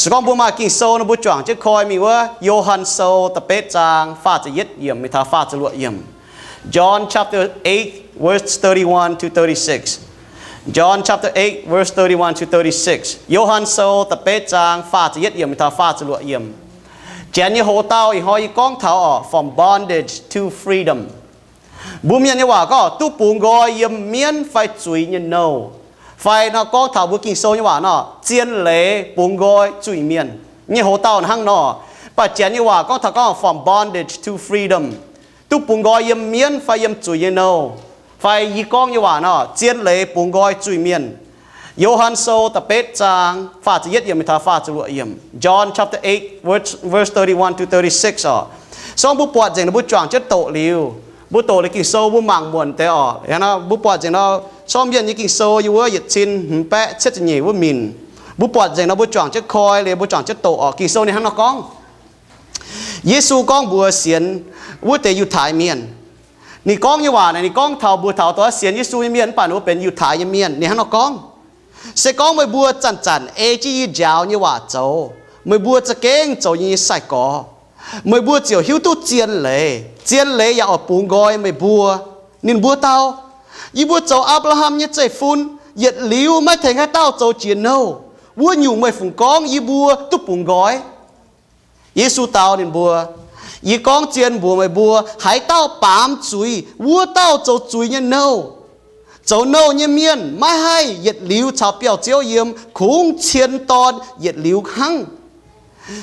Se gorngv mbuo maaih Ging-Sou nor, mbuo juangc jienv koi mingh wuov Yo^han Sou da'betv zaang faah ziepc yietv yiemc mingh taux faah ziepc luoqc yiemc. John chapter eight, verse thirty-one to thirty-six. John chapter eight, verse thirty-one to thirty-six. Yo^han Sou da'betv zaang faah ziepc yietv yiemc mingh taux faah ziepc luoqc yiemc. Janx nyei hoc-dauh ih hnoi yie gorngv taux orqc, from bondage to freedom. Mbuo mienh nyei waac gorngv duqv bungx nqoi yiem mienv fai zuiz nyei nouh. Fai nor gorngv taux mbuo Ging-Sou nyei waac nor, zien leiz bungx nqoi zuiz-mienh. Nyei hoc-dauh hnangv nor, mv baac Janx nyei waac gorngv taux gorngv from bondage to freedom, duqv bungx nqoi yiem mienv fai yiem zuiz nyei nouh. Fai yie gorngv nyei waac nor, zien leiz bungx nqoi zuiz-mienh. Yo^han Sou da'betv zaang faah ziepc yietv yiemc mingh taux faah ziepc luoqc yiemc. John chapter eight, verse, verse thirty-one to thirty-six orqc. Se gorngv mbuo buatc nzengc nor, mbuo juangc jienv doqc liuz, mbuo doqc liuz Ging-Sou mbuo mangc muonc deix orqc. Mbuo buatc nzengc nor, se gorngv Mienh nyei Ging-Sou yiem wuov yietc cin hmz baeqv cietv ziepc nyeic wuov minc. Mbuo buatc nzengc nor, mbuo juangc jienv koi liuz, mbuo juangc jienv doqc orqc. Ging-Sou ninh hnangv nor gorngv. Yesu gorngv mbuox sienx wuov deix Yiutai Mienh. Ninh gorngv nyei waac naaic, ninh gorngv taux mbuox taux dongh sienx Yesu nyei mienh, mv baac ninh mbuo benx Yiutai nyei mienh. Ninh hnangv nor gorngv, Se gorngv meih mbuo zanc-zanc ei jienv yie njaaux nyei waac zoux, meih mbuo za'gengh zoux yie nyei sai-gorx. Meih mbuo ziouc hiuv duqv zien leiz. Zien leiz yaac oix bungx nqoi meih mbuo. Ninh mbuo dau, Yie mbuo zoux Apc^laa^ham nyei zeiv-fun, yietc liuz maiv tengx haaix dauh zoux jiex nouh. Wuov nyungc meih fungc gorngv yie mbuo duqv bungx nqoi? Yesu dau ninh mbuo, Yie gorngv zien mbuox meih mbuo, haaix dauh baamz zuiz, wuov dauh zoux zuiz nyei nouh. Zoux nouh nyei mienh maiv haih yietc liuz caux biauv-ziouv yiem, kungx cien dorn yietc liuz hnangv.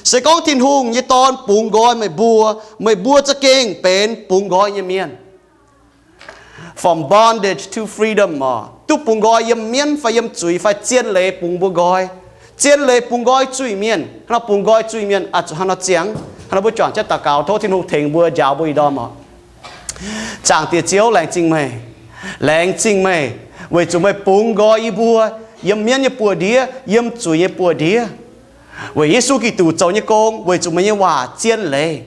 Se gorngv Tin-Hungh nyei Dorn bungx nqoi meih mbuo, meih mbuo za'gengh benx bungx nqoi nyei mienh. From bondage to freedom orqc, duqv bungx nqoi yiem mienv fai yiem zuiz fai zien leiz bungx mbuo nqoi. Zien leiz bungx nqoi zuiz-mienh. Hnangv nor bungx nqoi zuiz-mienh oix zuqc hnangv nor ziangx. Hnangv nor mbuo juangc jienv daux gaux, tov Tin-Hungh tengx mbuo njaaux mbuo ih ndorm orqc. Zaangc Diex Ziouv, laengz zingh meih. Laengz zingh meih, weic zuqc meih bungx nqoi yie mbuo yiem mienv nyei buoz-ndiev, yiem zuiz nyei buoz-ndiev. Weic Yesu Giduc zoux nyei gong, weic zuqc meih nyei waac zien leiz.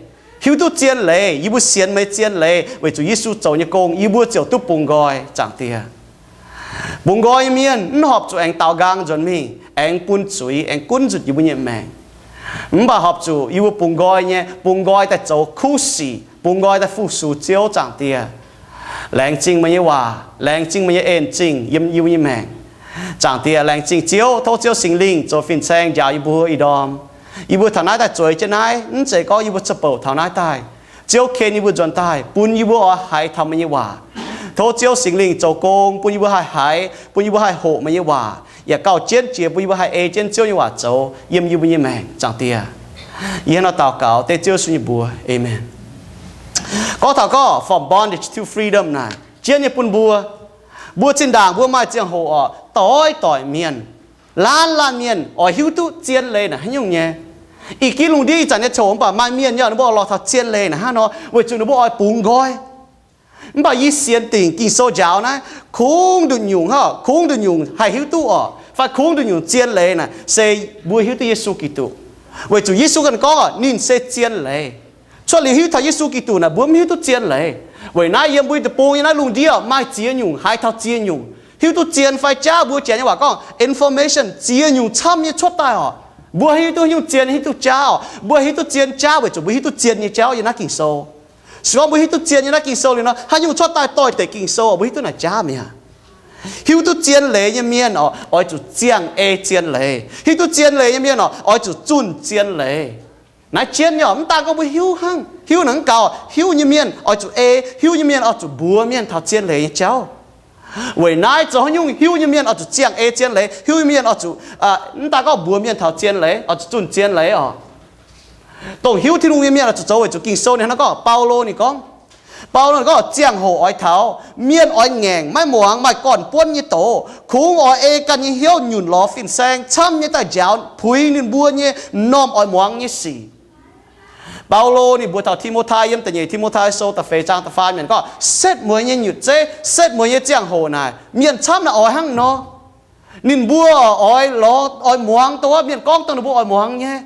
Hiuv duqv zien leiz, yie mbuo sienx meih zien leiz, weic zuqc Yesu zoux nyei gong, yie mbuo ziouc duqv bungx nqoi, Zaangc Diex. Bungx nqoi nyei mienh mv horpc zuqc aengx daaux nqaang nzuonx mingh, aengx bun zuiz, aengx gunv nzutc yie mbuo nyei maengc. Mv baac horpc zuqc yie mbuo bungx nqoi nyei, bungx nqoi daaih zoux kuv sic, bungx nqoi daaih fu-sux Ziouv, Zaangc Diex. Laengz zingh meih nyei waac, laengz zingh meih nyei en-zingh yiem yie mbuo nyei maengc. Zaangc Diex, laengz zingh Ziouv, tov Ziouv Singx Lingh zoux fin-saeng njaaux yie mbuo ih ndorm. Yie mbuo taux naaiv daaih zueiz jienv naaiv, mv zeiz gorngv yie mbuo za'bouc taux naaiv daaih. Ziouv ken yie mbuo nzuonx daaih, bun yie mbuo oix haiz taux meih nyei waac. Tov Ziouv Singx Lingh zoux gong bun yie mbuo haih haiz, bun yie mbuo haih hoqc meih nyei waac, yaac gauh jienv jiex bun yie mbuo haih ei jienv Ziouv nyei waac zoux yiem yie mbuo nyei maengc, Zaangc Diex. Yie hnangv nor daux gaux dengv Ziouv Yesu nyei mbuox, Aamen. Gorngv taux gorngv from bondage to freedom naaic, jienv nyei bun mbuo, mbuo zinh ndaangc mbuo maaih ziangh hoc orqc, doix-doix mienh, laanh laanh mienh oix hiuv duqv zien leiz naaic haaix nyungc nyei. Ih ginv lungh ndiev ih zanc nyei ziangh hoc mv baac maaih mienh nyei ninh mbuo oix lorz taux zien leiz naaic hnangv nor, weic zuqc ninh mbuo oix bungx nqoi. Mv baac yie sienx dingc Ging-Sou njaaux naaiv, kungx nduqc nyungc hnangv, kungx nduqc nyungc haih hiuv duqv orqc, fai kungx nduqc nyungc zien leiz naaic se mbuo hiuv duqv Yesu Giduc. Weic zuqc Yesu ganh gorngv orqc, ninh se zien leiz. Cuotv liuz hiuv taux Yesu Giduc naaic, mbuo mv hiuv duqv zien leiz. Weic naaiv yiem mbuo deic-bung nyei naaiv lungh ndiev maaih ziex nyungc haiz taux ziex nyungc, hiuv duqv zien fai jaav. Mbuo janx nyei waac gorngv information, ziex nyungc camv nyei cuotv daaih orqc. Mbuo hiuv duqv, hiuv duqv zien, hiuv duqv jaav orqc. Mbuo hiuv duqv zien jaav weic zuqc mbuo hiuv duqv zien nyei jauv yiem naaiv Ging-Sou. Se gorngv mbuo hiuv duqv zien yiem naaiv Ging-Sou liuz nor, haaix nyungc cuotv daaih doix-dekc Ging-Sou orqc, mbuo hiuv duqv naaic jaav mi'aqv. Hiuv duqv zien leiz nyei mienh orqc, oix zuqc ziangh ei zien leiz. Hiuv duqv zien leiz nyei mienh orqc, oix zuqc zunh zien leiz. Naaiv jienv nyei orqc, mv daan gorngv mbuo hiuv hnangv, hiuv naaic mv gaux. Hiuv nyei mienh oix zuqc ei, hiuv nyei mienh oix zuqc mbuox mienh taux zien leiz nyei jauv. Weic naaiv zoux haaix nyungc hiuv nyei mienh oix zuqc ziangh ei zien leiz, hiuv nyei mienh oix zuqc, mv daan gorngv mbuox mienh taux zien leiz, oix zuqc zunh zien leiz orqc. Dongh hiuv Tin-Hungh nyei mienh oix zuqc zoux weic zuqc Ging-Sou ninh hnangv gorngv, Baulo ninh gorngv, Baulo ninh gorngv, ziangh hoc oix taux, mienh oix ngaengc, maiv muangx, maaih gorn-buonv nyei doz, kungx oix ei ganh nyei hnyouv nyunc lorz fin-saeng camv nyei daaih njaaux puix ninh mbuo nyei m'normh oix muangx nyei sic. Baulo ninh mbuox taux Ti^mo^tai yiem da'nyeic Ti^mo^tai Sou da'feix zaang da'faam yiemc gorngv, setv mueiz nyei nyutc zeiv, setv mueiz nyei ziangh hoc naaic, mienh camv naaic oix hnangv nor. Ninh mbuo oix lorz, oix muangx dongh wuov mienh gorngv dongh ninh mbuo oix muangx nyei.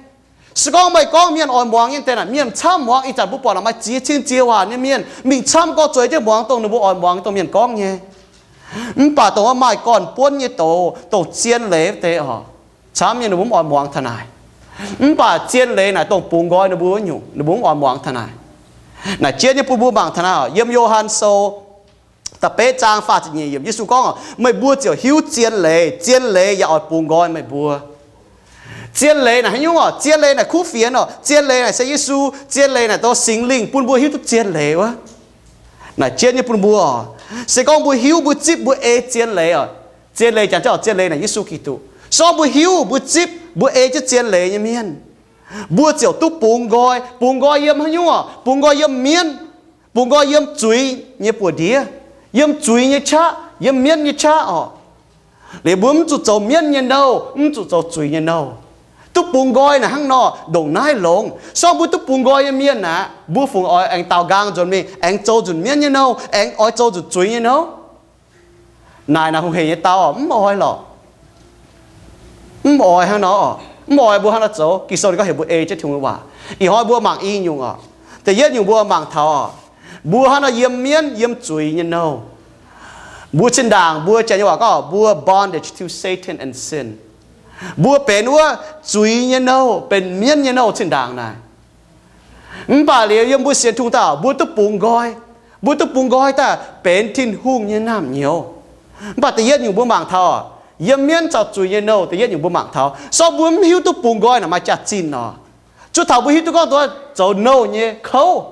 Se gorngv meih gorngv mienh oix muangx nyei deix naaic, mienh camv muangx. Ih zanc mbuo buatc maaih ziex cin ziex waac nyei mienh mingh camv gorx zueiz jienv muangx dongh ninh mbuo oix muangx dongh mienh gorngv nyei. Mv baac dongh wuov maaih gorn-buonv nyei doz, dongh zien leiz wuov deix orqc, camv nyei ninh mbuo mv oix muangx taux naaic. Mv baac zien leiz naaic dongh bungx nqoi ninh mbuo wuov nyungc, ninh mbuo mv oix muangx taux naaic. Naaic jienv nyei bun mbuo mangc taux naaic, yiem Yo^han Sou da'betv zaang faah ziepc nyeic yiemc, Yesu gorngv, meih mbuo ziouc hiuv zien leiz, zien leiz yaac oix bungx nqoi meih mbuo. Zien leiz naaic haaix nyungc orqc? Zien leiz naaic kuv fienx orqc? Zien leiz naaic se Yesu. Zien leiz naaic dongh Singx Lingh bun mbuo hiuv duqv zien leiz wuov. Naaic jienv nyei bun mbuo, se gorngv mbuo hiuv, mbuo zipv, mbuo ei zien leiz orqc? Zien leiz jangx jienv orqc? Zien leiz naaic Yesu Giduc. Se gorngv mbuo hiuv, mbuo zipv, mbuo ei jienv zien leiz nyei mienh, mbuo ziouc duqv bungx nqoi. Bungx nqoi yiem haaix nyungc orqc? Bungx nqoi yiem mienv. Bungx nqoi yiem zuiz nyei buoz-ndiev, yiem zuiz nyei qaqv, yiem mienv nyei qaqv orqc. Liuz mbuo mv zuqc zoux mienv nyei nouh, mv zuqc zoux zuiz nyei nouh. Duqv bungx nqoi naaic hnangv nor, ndongc naaiv longx. Se gorngv mbuo duqv bungx nqoi nyei mienh aqv, mbuo fungc oix aengx daaux nqaang nzuonx mingh, aengx zoux nzunc mienv nyei nouh, aengx oix zoux nzunc zuiz nyei nouh? Naaic naaic hungh heic nyei dau orqc? Mv oix lorqc. Mv oix hnangv nor, mv oix mbuo hnangv nor zoux. Ging-Sou ninh gorngv heuc mbuo ei jienv Tin-Hungh nyei waac. Ih hnoi mbuo mangc i nyungc orqc. Da'yietv nyungc mbuo mangc taux orqc, mbuo hnangv nor yiem mienv, yiem zuiz nyei nouh. Mbuo zinh ndaangc mbuo Janx nyei waac gorngv mbuo bondage to Satan and sin. Mbuo benx wuov zuiz nyei nouh, benx mienv nyei nouh zinh ndaangc naaic. Mv baac liuz yiem mbuo sienx Tin-Hungh daaih, mbuo duqv bungx nqoi. Mbuo duqv bungx nqoi daaih benx Tin-Hungh nyei naamh nyouz. Mv baac da'yietv nyungc mbuo mangc taux, yiem mienv caux zuiz nyei nouh, da'yietv nyungc mbuo mangc taux, se gorngv mbuo mv hiuv duqv bungx nqoi naaic maaih jaax-zinh orqc. Zuov taux mbuo hiuv duqv gorngv zoux nouh nyei kouv.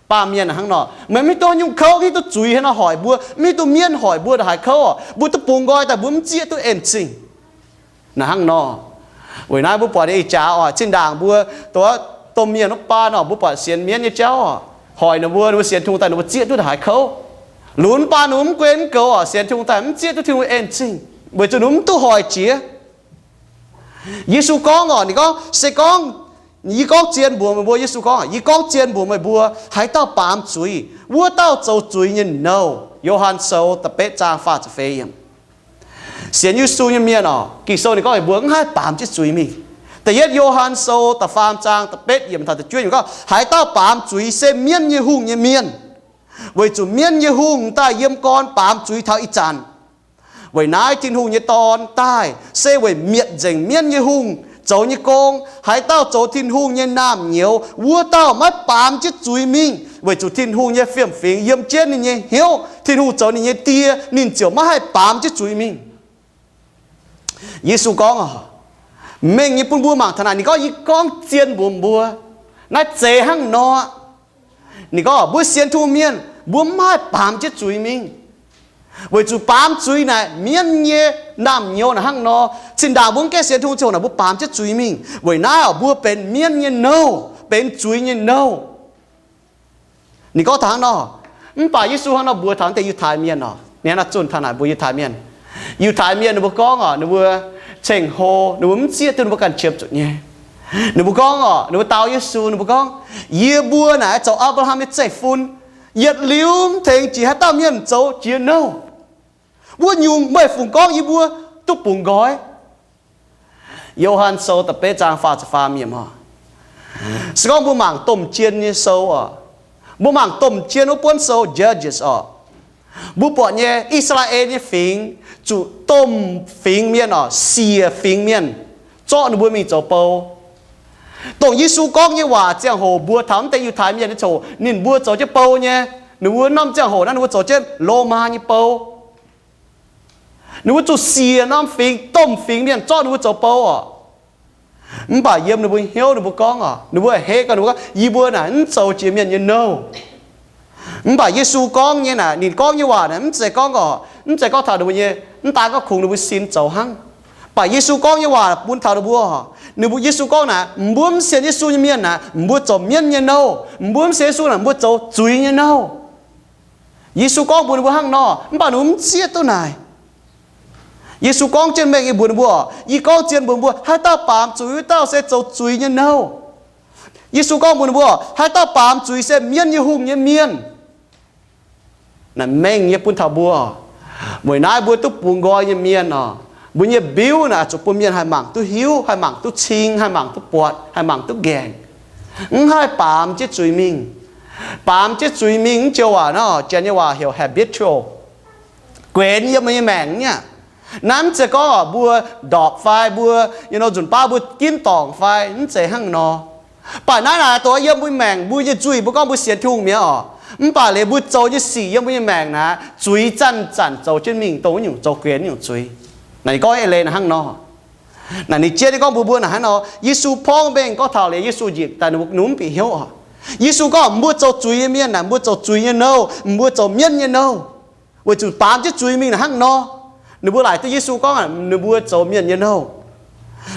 Baamh mienh hnangv nor, meih mv hiuv duqv nyungc kouv, hiuv duqv zuiz hnangv nor hoic mbuo, mv hiuv duqv mienv hoic mbuo ndongc haaix kouv orqc, mbuo duqv bungx nqoi daaih mbuo mv zieqv duqv en-zingh. Naaic hnangv nor, weic naaiv mbuo buatc ih jaax oc, zinh ndaangc mbuo, dongh mienh wuov baan orqc, mbuo buatc sienx mienv nyei jauv orqc, hoic ninh mbuo, ninh mbuo sienx Tin-Hungh daaih ninh mbuo zieqv duqv ndongc haaix kouv. Lunx baan ninh mbuo mv gunv mv goux orqc, sienx Tin-Hungh daaih mv zieqv duqv Tin-Hungh en-zingh, weic zuqc ninh mbuo mv duqv hoic jiex. Yesu gorngv orqc, ninh gorngv, se gorngv, yie gorngv zien mbuox meih mbuo, Yesu gorngv, yie gorngv zien mbuox meih mbuo, haaix dauh baamz zuiz, wuov dauh zoux zuiz nyei nouh. Yo^han Sou da'betv zaang faah ziepc feix yiemc. Sienx Yesu nyei mienh orqc, Ging-Sou ninh gorngv heuc mbuo mv haih baamz jienv zuiz mingh. Da'yietv Yo^han Sou da'faam zaang da'betv yiemc taux da'juov yiemc gorngv, haaix dauh baamz zuiz se mienv nyei hungh nyei mienh, weic zuqc mienv nyei hungh daaih yiem gorn baamz zuiz taux ih zanc. Weic naaiv Tin-Hungh nyei Dorn daaih se weic mietc nzengc mienv nyei hungh zoux nyei gong. Haaix dauh zoux Tin-Hungh nyei naamh nyouz, wuov dauh maiv baamz jienv zuiz mingh, weic zuqc Tin-Hungh nyei fiem-fingx yiem jienv ninh nyei hnyouv. Tin-Hungh zoux ninh nyei Die, ninh ziouc maiv haih baamz jienv zuiz mingh. Yesu gorngv, mengh nyei bun mbuo mangc taux naaic, ninh gorngv, yie gorngv zien mbuox mbuo, naaiv zeiz hnangv nor. Ninh gorngv mbuo sienx Tin-Hungh mienh mbuo mv haih baamz jienv zuiz mingh, weic zuqc baamz zuiz naaic mienv nyei naamh nyouz naaic hnangv nor. Zinh ndaangc mbuo mv gaengh sienx Tin-Hungh ziangh hoc naaic mbuo baamz jienv zuiz mingh, weic naaiv mbuo benx mienv nyei nouh, benx zuiz nyei nouh. Ninh gorngv taux hnangv nor. Mv baac Yesu hnangv nor mbuox taux deix Yiutai Mienh orqc, ninh hnangv nor zunh taux naaic mbuox Yiutai Mienh. Yiutai Mienh ninh mbuo gorngv orqc, ninh mbuo ceng-hlo, ninh mbuo mv zieqv duqv ninh mbuo ganh qiemx zuqc nyei. Ninh mbuo gorngv orqc, ninh mbuo dau Yesu, ninh mbuo gorngv, yie mbuo naaic zoux Apc^laa^ham nyei zeiv-fun, yietc liuz mv tengx jiex haaix dauh mienh zoux jiex nouh. Wuov nyungc meih fungc gorngv yie mbuo duqv bungx nqoi? Yo^han Sou da'betv zaang faah ziepc faam yiemc oc. Se gorngv mbuo mangc domh jien nyei sou oc, mbuo mangc domh jien wuov buonv sou Judges oc, mbuo buatc nyei I^saa^laa^en nyei fingx zuqc domh fingx mienh oc, siec fingx mienh, zorqv ninh mbuo mingh zoux bou. Dongh Yesu gorngv nyei waac ziangh hoc mbuox taux mv deix Yiutai Mienh nyei ziangh hoc, ninh mbuo zoux jienv bou nyei. Ninh mbuo norm ziangh hoc naaiv ninh mbuo zoux jienv Lomaa nyei bou. Ninh mbuo zuqc siec norm fingx, domh fingx mienh zorqv ninh mbuo zoux bou oc. Mv baac yiem ninh mbuo hnyouv ninh mbuo gorngv oc, ninh mbuo heh gorngv, ninh mbuo gorngv, yie mbuo naaic mv zoux jiex mienh nyei nouh. Mv baac Yesu gorngv nyei naaic, ninh gorngv nyei waac naaic mv zeiz gorngv oc, mv zeiz gorngv taux ninh mbuo nyei, mv daan gorngv kungx ninh mbuo sin zoux hnangv. Mv baac Yesu gorngv nyei waac bun taux ninh mbuo oc, ninh mbuo, Yesu gorngv naaic, mbuo mv sienx Yesu nyei mienh naaic, mbuo zoux mienv nyei nouh. Mbuo mv sienx Yesu naaic, mbuo zoux zuiz nyei nouh. Yesu gorngv mbuox ninh mbuo hnangv nor, mv baac ninh mbuo mv zieqv duqv naaic. Yesu gorngv jienv mengh nyei mbuox ninh mbuo, yie gorngv zien mbuox mbuo, haaix dauh baamz zuiz, wuov dauh se zoux zuiz nyei nouh. Yesu gorngv mbuox ninh mbuo, haaix dauh baamz zuiz se mienv nyei hungh nyei mienh. Naaic mengh nyei bun taux mbuo. Weic naaiv mbuo duqv bungx nqoi nyei mienh oc, mbuo nyei mbiuv naaic zuqc bun mienh haih mangc duqv hiuv, haih mangc duqv cing, haih mangc duqv buatc, haih mangc duqv nqaengc. Mv haih baamz jienv zuiz mingh. Baamz jienv zuiz mingh mv joux waac nor, Janx nyei waac heuc habitual. Guenx yiem meih nyei maengc nyei aqv. Naaiv mv zeiz gorngv oc mbuo ndorpc fai mbuo, you know, nzunc baav mbuo ginv dorngc fai, mv zeiz hnangv nor. Mv baac naaiv naaic dongh yiem mbuo maengc mbuo nyei nzuih, mbuo gorngv mbuo sienx Tin-Hungh mi'aqv oc, mv baac liuz mbuo zoux nyei sic yiem mbuo nyei maengc naaic zuiz zanc-zanc zoux jienv mingh dongh wuov nyungc zoux guen nyungc zuiz. Naaic ninh gorngv eix leiz naaic hnangv nor. Naaic ninh jienv nyei gorngv mbuox mbuo naaic hnangv nor, Yesu porv mengh gorngv taux liuz Yesu njiec daaih, ninh mv bieqc hnyouv oc. Yesu gorngv mbuo zoux zuiz nyei mienh naaic, mbuo zoux zuiz nyei nouh, mbuo zoux mienv nyei nouh, weic zuqc baamz jienv zuiz mingh naaic hnangv nor. Ninh mbuo laaic duqv Yesu gorngv ninh mbuo zoux mienh nyei nouh.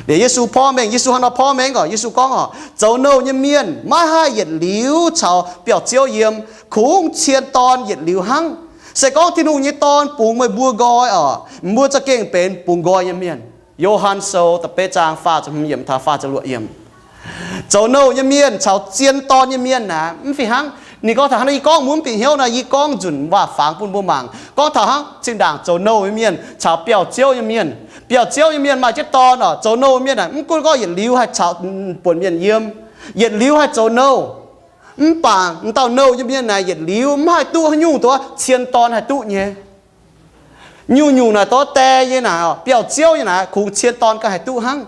Liuz Yesu porv mengh, Yesu hnangv nor porv mengh oc, Yesu gorngv oc, zoux nouh nyei mienh maiv haih yietc liuz caux biauv-ziouv yiem, kungx cien dorn yietc liuz hnangv. Se gorngv Tin-Hungh nyei Dorn bungx meih mbuo nqoi oc, mbuo za'gengh benx bungx nqoi nyei mienh. Yo^han Sou da'betv zaang faah ziepc hmz yiemc taux faah ziepc luoqc yiemc. Zoux nouh nyei mienh caux cien dorn nyei mienh naaic mv fih hnangv. Ninh gorngv taux hnangv nor, yie gorngv mbuo mv bieqc hnyouv nor, yie gorngv nzunc waac-fangx bun mbuo mangc. Gorngv taux hnangv zinh ndaangc zoux nouh nyei mienh caux biauv-ziouv nyei mienh. Biauv-ziouv nyei mienh maaih jienv dorn oc, zoux nouh nyei mienh naaic mv gunv gorngv yietc liuz haih caux buonc mienh yiem, yietc liuz haih zoux nouh, mv baac m'dauh nouh nyei mienh naaic yietc liuz mv haih duqv haaix nyungc, dongh cien dorn haih duqv nyei. Nyungc-nyungc naaic dongh die nyei naaic, biauv-ziouv nyei naaic, kungx cien dorn ganh haih duqv hnangv.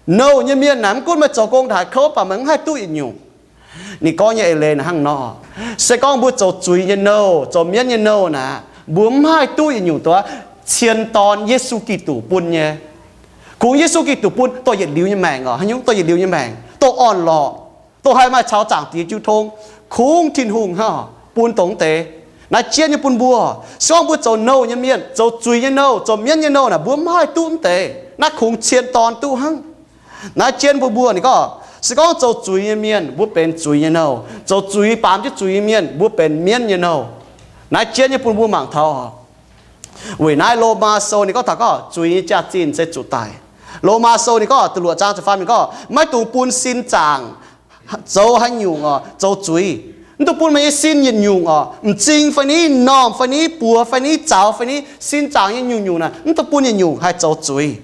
Nouh nyei mienh naaic mv gunv meih zoux gong haaix kouv, mv baac meih mv haih duqv yietc nyungc. Ninh gorngv nyei eix leiz naaic hnangv nor, se gorngv mbuo zoux zuiz nyei nouh, zoux mienv nyei nouh naaic, mbuo mv haih duqv yietc nyungc dongh cien dorn Yesu Giduc bun nyei. Kungx Yesu Giduc bun dongh yietc liuz nyei maengc oc, haaix nyungc dongh yietc liuz nyei maengc, dongh orn-lorqc, dongh haih maaih caux Zaangc Diex jiu tong, kungx Tin-Hungh hnangv oc bun dongh deix. Naaiv jienv nyei bun mbuo, se gorngv mbuo zoux nouh nyei mienh, zoux zuiz nyei nouh, zoux mienv nyei nouh naaic, mbuo mv haih duqv mv deix. Naaiv kungx cien dorn duqv hnangv. Naaiv jienv bun mbuo, ninh gorngv se gorngv zoux zuiz nyei mienh mbuo benx zuiz nyei nouh, zoux zuiz baamz jienv zuiz nyei mienh mbuo benx mienv nyei nouh. Naaiv jienv nyei bun mbuo mangc taux oc. Weic naaiv Lomaa Sou ninh gorngv taux gorngv zuiz nyei jaax-zinh se zuqc daic. Lomaa Sou ninh gorngv da'luoqc zaang ziepc faam ninh gorngv, maiv dungx bun sin zaangc zoux haaix nyungc oc zoux zuiz. Mv dungx bun meih nyei sin yietc nyungc oc, m'zing fai ni, m'normh fai ni, buoz fai ni, zaux fai ni, sin zaangc nyei nyungc-nyungc naaic mv dungx bun yietc nyungc haih zoux zuiz.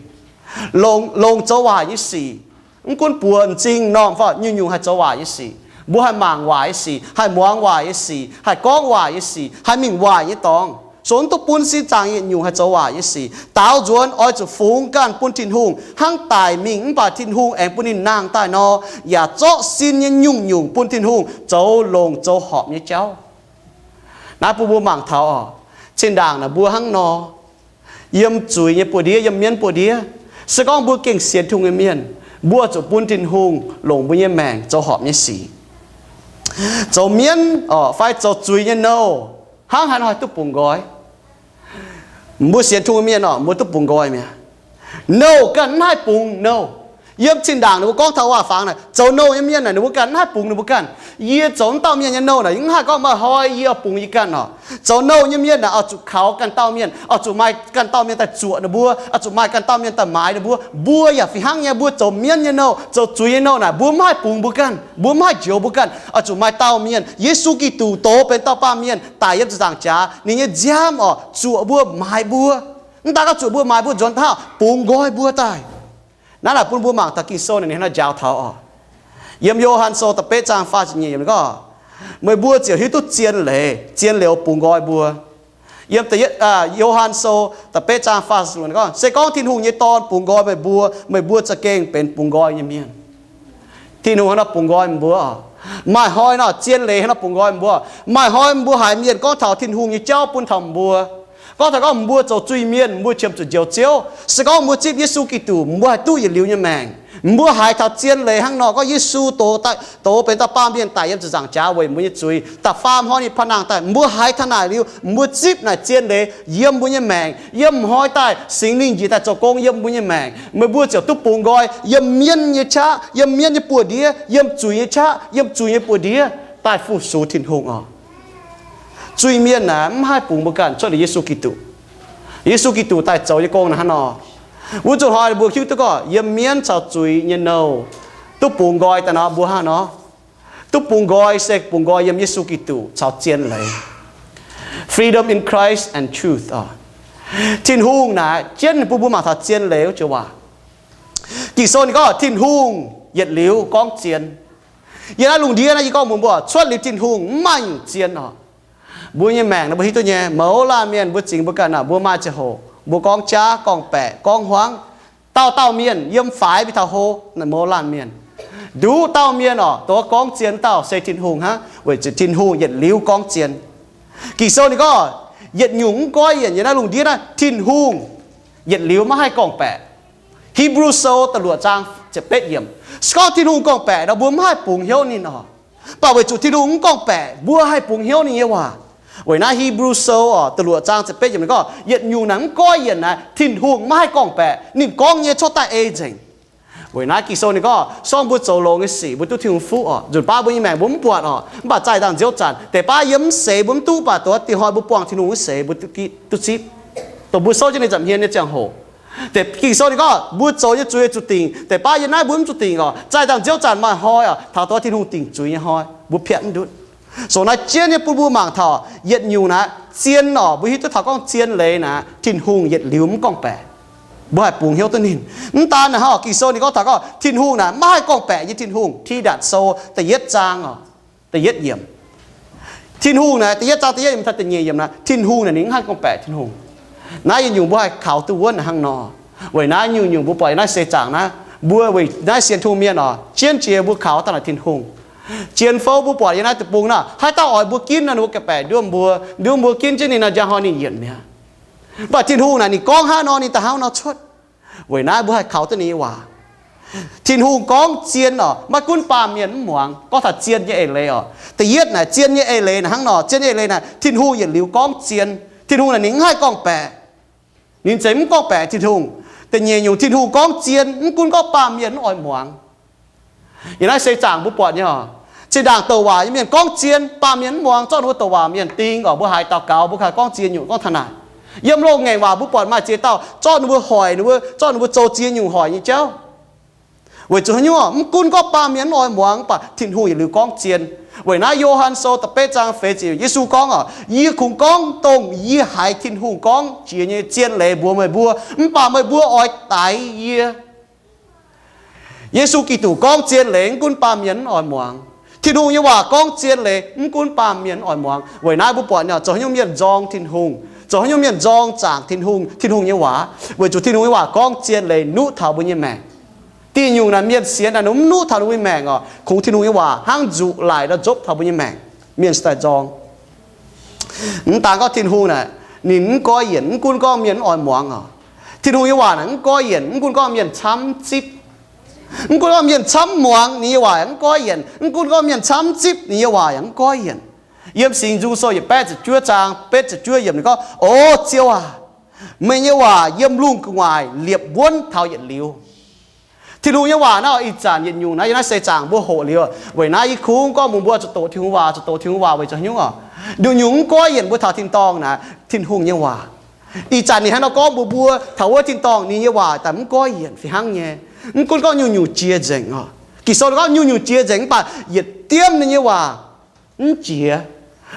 Longc, longc zoux waaic nyei sic. Mv gunv buoz, m'zing, m'normh fai nyungc-nyungc haih zoux waaic nyei sic. Mbuo haih mangc waaic nyei sic, haih muangx waaic nyei sic, haih gorngv waaic nyei sic, haih mingh waaic nyei dorngx. Sou mv dungx bun sin zaangc yietc nyungc haih zoux waaic nyei sic. Daaux nzuonx oix zuqc fungx ganh bun Tin-Hungh hnangv daic mingh mv baac Tin-Hungh aengx bun ninh nangh daaih nor, yaac zorqv sin nyei nyungc-nyungc bun Tin-Hungh zoux longc zoux horpc nyei jauv. Naaiv bun mbuo mangc taux oc, zinh ndaangc naaic mbuo hnangv nor, yiem zuiz nyei buoz-ndiev, yiem mienv buoz-ndiev, se gorngv mbuo gengh sienx Tin-Hungh nyei mienh, mbuo zuqc bun Tin-Hungh longc mbuo nyei maengc zoux horpc nyei sic. Zoux mienv oc fai zoux zuiz nyei nouh, hnangv haaix nor haih duqv bungx nqoi? Mbuo sienx Tin-Hungh mienh oc, mbuo duqv bungx nqoi mi'aqv. Nouh ganh mv haih bungx nouh. Yiem zinh ndaangc ninh mbuo gorngv taux waac-fangx naaic, zoux nouh nyei mienh naaic, ninh mbuo ganh mv haih bungx ninh mbuo ganh. Yie zoux wuov dauh mienh nyei nouh naaic, yie mv haih gorngv, meih hnoi yie bungx yie ganh oc. Zoux nouh nyei mienh naaic oix zuqc kaux ganh dauh mienh, oix zuqc maaih ganh dauh mienh daaih zuoqc ninh mbuo, oix zuqc maaih ganh dauh mienh daaih maaiz ninh mbuo. Mbuo yaac fih hnangv nyei, mbuo zoux mienv nyei nouh, zoux zuiz nyei nouh naaic, mbuo mv haih bungx mbuo ganh, mbuo mv haih njoux mbuo ganh. Oix zuqc maaih dauh mienh, Yesu Giduc, doz benx dauh baamh mienh daic yiem ziepc nzaangc jaax. Ninh nyei nziaamv oc zuoqc mbuo, maaiz mbuo. Mv daan gorngv zuoqc mbuo, maaiz mbuo, nzuonx taux bungx nqoi mbuo daaih. Naaiv naaic bun mbuo mangc taux Ging-Sou ninh hnangv naaiv njaaux taux oc. Yiem Yo^han Sou da'betv zaang faah ziepc nyeic yiemc ninh gorngv, meih mbuo ziouc hiuv duqv zien leiz, zien leiz oix bungx nqoi mbuo. Yiem Yo^han Sou da'betv zaang faah ziepc luoqc ninh gorngv, se gorngv Tin-Hungh nyei Dorn bungx nqoi meih mbuo, meih mbuo za'gengh benx bungx nqoi nyei mienh. Tin-Hungh hnangv nor bungx nqoi meih mbuo. Maaih hnoi nor zien leiz hnangv nor bungx nqoi meih mbuo. Maaih hnoi mbuo haiz mienh gorngv taux Tin-Hungh nyei jauv bun taux mbuo, gorngv taux gorngv mbuo zoux zuiz-mienh, mbuo qiemx zuqc njoux Ziouv. Se gorngv mbuo zipv Yesu Giduc, mbuo haih duqv yietc liuz nyei maengc. Mbuo haiz taux zien leiz hnangv nor gorngv Yesu doz daaih, doz benx dauh baamh mienh daic yiem ziepc nzaangc jaax weic mbuo nyei zuiz. Da'faam hnoi ninh paav nangh daaih, mbuo haiz taux naaic liuz, mbuo zipv naaic zien leiz yiem mbuo nyei maengc. Yiem hnoi daaih Singx Lingh njiec daaih zoux gong yiem mbuo nyei maengc, meih mbuo ziouc duqv bungx nqoi yiem mienv nyei qaqv, yiem mienv nyei buoz-ndiev, yiem zuiz nyei qaqv, yiem zuiz nyei buoz-ndiev daaih fu-sux Tin-Hungh oc. Zuiz-mienh naaic mv haih bungx mbuo ganh cuotv liuz Yesu Giduc. Yesu Giduc daaih zoux nyei gong naaiv hnangv nor. Wuov zuqc hnoi mbuo hiuv duqv gorngv yiem mienv caux zuiz nyei nouh duqv bungx nqoi daaih nor, mbuo hnangv nor duqv bungx nqoi se bungx nqoi yiem Yesu Giduc caux zien leiz. Freedom in Christ and truth oc. Tin-Hungh naaic jienv bun mbuo mangc taux zien leiz wuov joux waac. Ging-Sou ninh gorngv Tin-Hungh yietc liuz gorngv zien. Yiem naaiv lungh ndiev naaiv yie gorngv mbuox mbuo, cuotv liuz Tin-Hungh mv maaih nyungc zien oc. Mbuo nyei maengc naaiv mbuo hiuv duqv nyei, mouz laanh mienh mbuo zingx mbuo ganh naaic mbuo maaih ziangh hoc Mbuo gorngv jaav, gorngv-baeqc, gorngv hmuangv. Dauh dauh mienh yiem faix mingh taux hlo, mouz laanh mienh. Nduqc dauh mienh oc, dongh gorngv zien dauh se Tin-Hungh hnangv, weic zuqc Tin-Hungh yietc liuz gorngv zien. Ging-Sou ninh gorngv, yietc nyungc mv goiv yienc yiem naaiv lungh ndiev naaiv, Tin-Hungh yietc liuz maiv haih gorngv-baeqc. Hipv^lu Sou da'luoqc zaang ziepc betv yiemc. Se gorngv Tin-Hungh gorngv-baeqc nor, mbuo mv haih bungx hnyouv ninh oc. Mv baac weic zuqc Tin-Hungh mv gorngv-baeqc, mbuo haih bungx hnyouv ninh nyei waac. Weic naaiv Hipv^lu Sou oc, da'luoqc zaang ziepc betv yiemc ninh gorngv, yietc nyungc naaic mv goiv yienc naaic, Tin-Hungh maiv haih gorngv-baeqc, ninh gorngv nyei cuotv daaih ei nzengc. Weic naaiv Ging-Sou ninh gorngv, se gorngv mbuo zoux longx nyei sic, mbuo duqv Tin-Hungh fuqv oc. Nzunc baav mbuo nyei maengc mbuo mv buatc oc, mv baac zaih nzangc nziouv zanc, deix baav yiem mv seix mbuo mv duqv, mv baac dongh wuov dingh hnoi mbuo buangh Tin-Hungh wuov seix mbuo duqv gitv, duqv zipv. Dongh mbuo souv jienv ninh nza'hmien nyei ziangh hoc, deix Ging-Sou ninh gorngv mbuo zoux nyei zuiz zuqc dingc. Deix baav yiem naaiv mbuo mv zuqc dingc oc, zaih nzangc nziouv zanc maaih hnoi oc, taux dongh Tin-Hungh dingc zuiz nyei hnoi mbuo piatv mv ndutv. Sou naaiv jienv nyei bun mbuo mangc taux yietc nyungc naaic, zien oc, mbuo hiuv duqv taux gorngv zien leiz naaic, Tin-Hungh yietc liuz mv gorngv-baeqc. Mbuo haih bungx hnyouv duqv ninh. Mv daan naaic hnangv oc, Ging-Sou ninh gorngv taux gorngv Tin-Hungh naaic maiv haih gorngv-baeqc nyei Tin-Hungh. Tidatc Sou da'yietv zaang oc, da'yietv yiemc. Tin-Hungh naaic, da'yietv zaang da'yietv yiemc taux da'nyeic yiemc naaic, Tin-Hungh naaic ninh mv haih gorngv-baeqc Tin-Hungh. Naaiv yietc nyungc mbuo haih kaux duqv wuonv naaic hnangv nor. Weic naaiv nyungc-nyungc mbuo buatc yiem naaiv seix zaangc naaiv, mbuo weic naaiv sienx Tin-Hungh mienh oc, jienv jiex mbuo kaux daaih naaic Tin-Hungh. Zien fouv mbuo buatc yiem naaiv deic-bung naaic, haaix dauh oix mbuo ginv nor, ninh mbuo gaengh baeqc nduov mbuo, nduov mbuo ginv jienv ninh nor, njang hnoi ninh yienc mi'aqv. Mv baac Tin-Hungh naaic ninh gorngv hnangv nor, ninh daaih hnangv nor cuotv. Weic naaiv mbuo haih kaux duqv ninh nyei waac. Tin-Hungh gorngv zien oc, maiv gunv baamh mienh mv muangx. Gorngv taux zien nyei eix leiz oc, da'yietv naaic, zien nyei eix leiz naaic hnangv nor, zien nyei eix leiz naaic, Tin-Hungh yietc liuz gorngv zien. Tin-Hungh naaic ninh mv haih gorngv-baeqc. Ninh zeiz mv gorngv-baeqc Tin-Hungh. Da'nyeic nyungc, Tin-Hungh gorngv zien mv gunv gorngv baamh mienh mv oix muangx. Yiem naaiv seix zaangc mbuo buatc nyei oc, zinh ndaangc douc waac nyei mienh gorngv zien, baamh mienh mv muangx, zorqv ninh mbuo douc waac mienh ding oc. Mbuo haiz daux gaux mbuo kaaix gorngv ziex nyungc gorngv taux naaic. Yiem loz-ngaengc waac mbuo buatc maaih ziex dauh zorqv ninh mbuo hoic, ninh mbuo zorqv ninh mbuo zoux ziex nyungc hoic nyei jauv. Weic zuqc haaix nyungc? Mv gunv gorngv baamh mienh mv oix muangx, mv baac Tin-Hungh yietc liuz gorngv zien. Weic naaiv Yo^han Sou da'betv zaang feix ziepc, Yesu gorngv oc, Yie kungx gorngv dongh yie haiz Tin-Hungh gorngv jiex nyei zien leiz mbuox meih mbuo, mv baac meih mbuo oix daix yie. Yesu Giduc gorngv zien leiz mv gunv baamh mienh mv oix muangx. Tin-Hungh nyei waac gorngv zien leiz mv gunv baamh mienh mv oix muangx. Weic naaiv mbuo buatc nyei, zoux haaix nyungc mienh nzorng Tin-Hungh, zoux haaix nyungc mienh nzorng zaangc Tin-Hungh, Tin-Hungh nyei waac, weic zuqc Tin-Hungh nyei waac gorngv zien leiz nuqv taux mbuo nyei maengc. Da'nyeic nyungc naaic, mienh sienx naaic ninh mv nuqv taux ninh mbuo nyei maengc oc, kungx Tin-Hungh nyei waac hnangv nzuqc laic nor nzopv taux mbuo nyei maengc, mienh cingx daaih nzorng. Mv daan gorngv Tin-Hungh naaic, ninh mv goiv yienc mv gunv gorngv mienh mv oix muangx oc. Tin-Hungh nyei waac naaic mv goiv yienc mv gunv gorngv mienh camv mv zipv. Mv gunv gorngv mienh camv muangx, ninh nyei waac yaac mv goiv yienc. Mv gunv gorngv mienh camv mv zipv, ninh nyei waac yaac mv goiv yienc. Yiem Singx Nzung Sou yietc baeqv ziepc juov zaang betv ziepc juov yiemc ninh gorngv, O Ziouv aac, meih nyei waac yiem lungh gu'nguaaic liepc wuonv taux yietc liuz. Tin-Hungh nyei waac naaiv oc, ih zanc yietc nyungc naaiv yiem naaiv seix zaangc mbuo hoqc liuz. Weic naaiv yie kungx gorngv mbuox mbuo zuqc doqc Tin-Hungh waac, zuqc doqc Tin-Hungh waac. Weic zuqc haaix nyungc oc? Nyungc-nyungc mv goiv yienc mbuo taux tin-dorngh naaic, Tin-Hungh nyei waac. Ih zanc ninh hnangv nor gorngv mbuox mbuo, taux wuov tin-dorngh ninh nyei waac daaih mv goiv yienc fih hnangv nyei. Mv gunv gorngv nyungc-nyungc jiex nzengc oc. Ging-Sou gorngv nyungc-nyungc jiex nzengc mv baac yietc diemv ninh nyei waac mv jiex.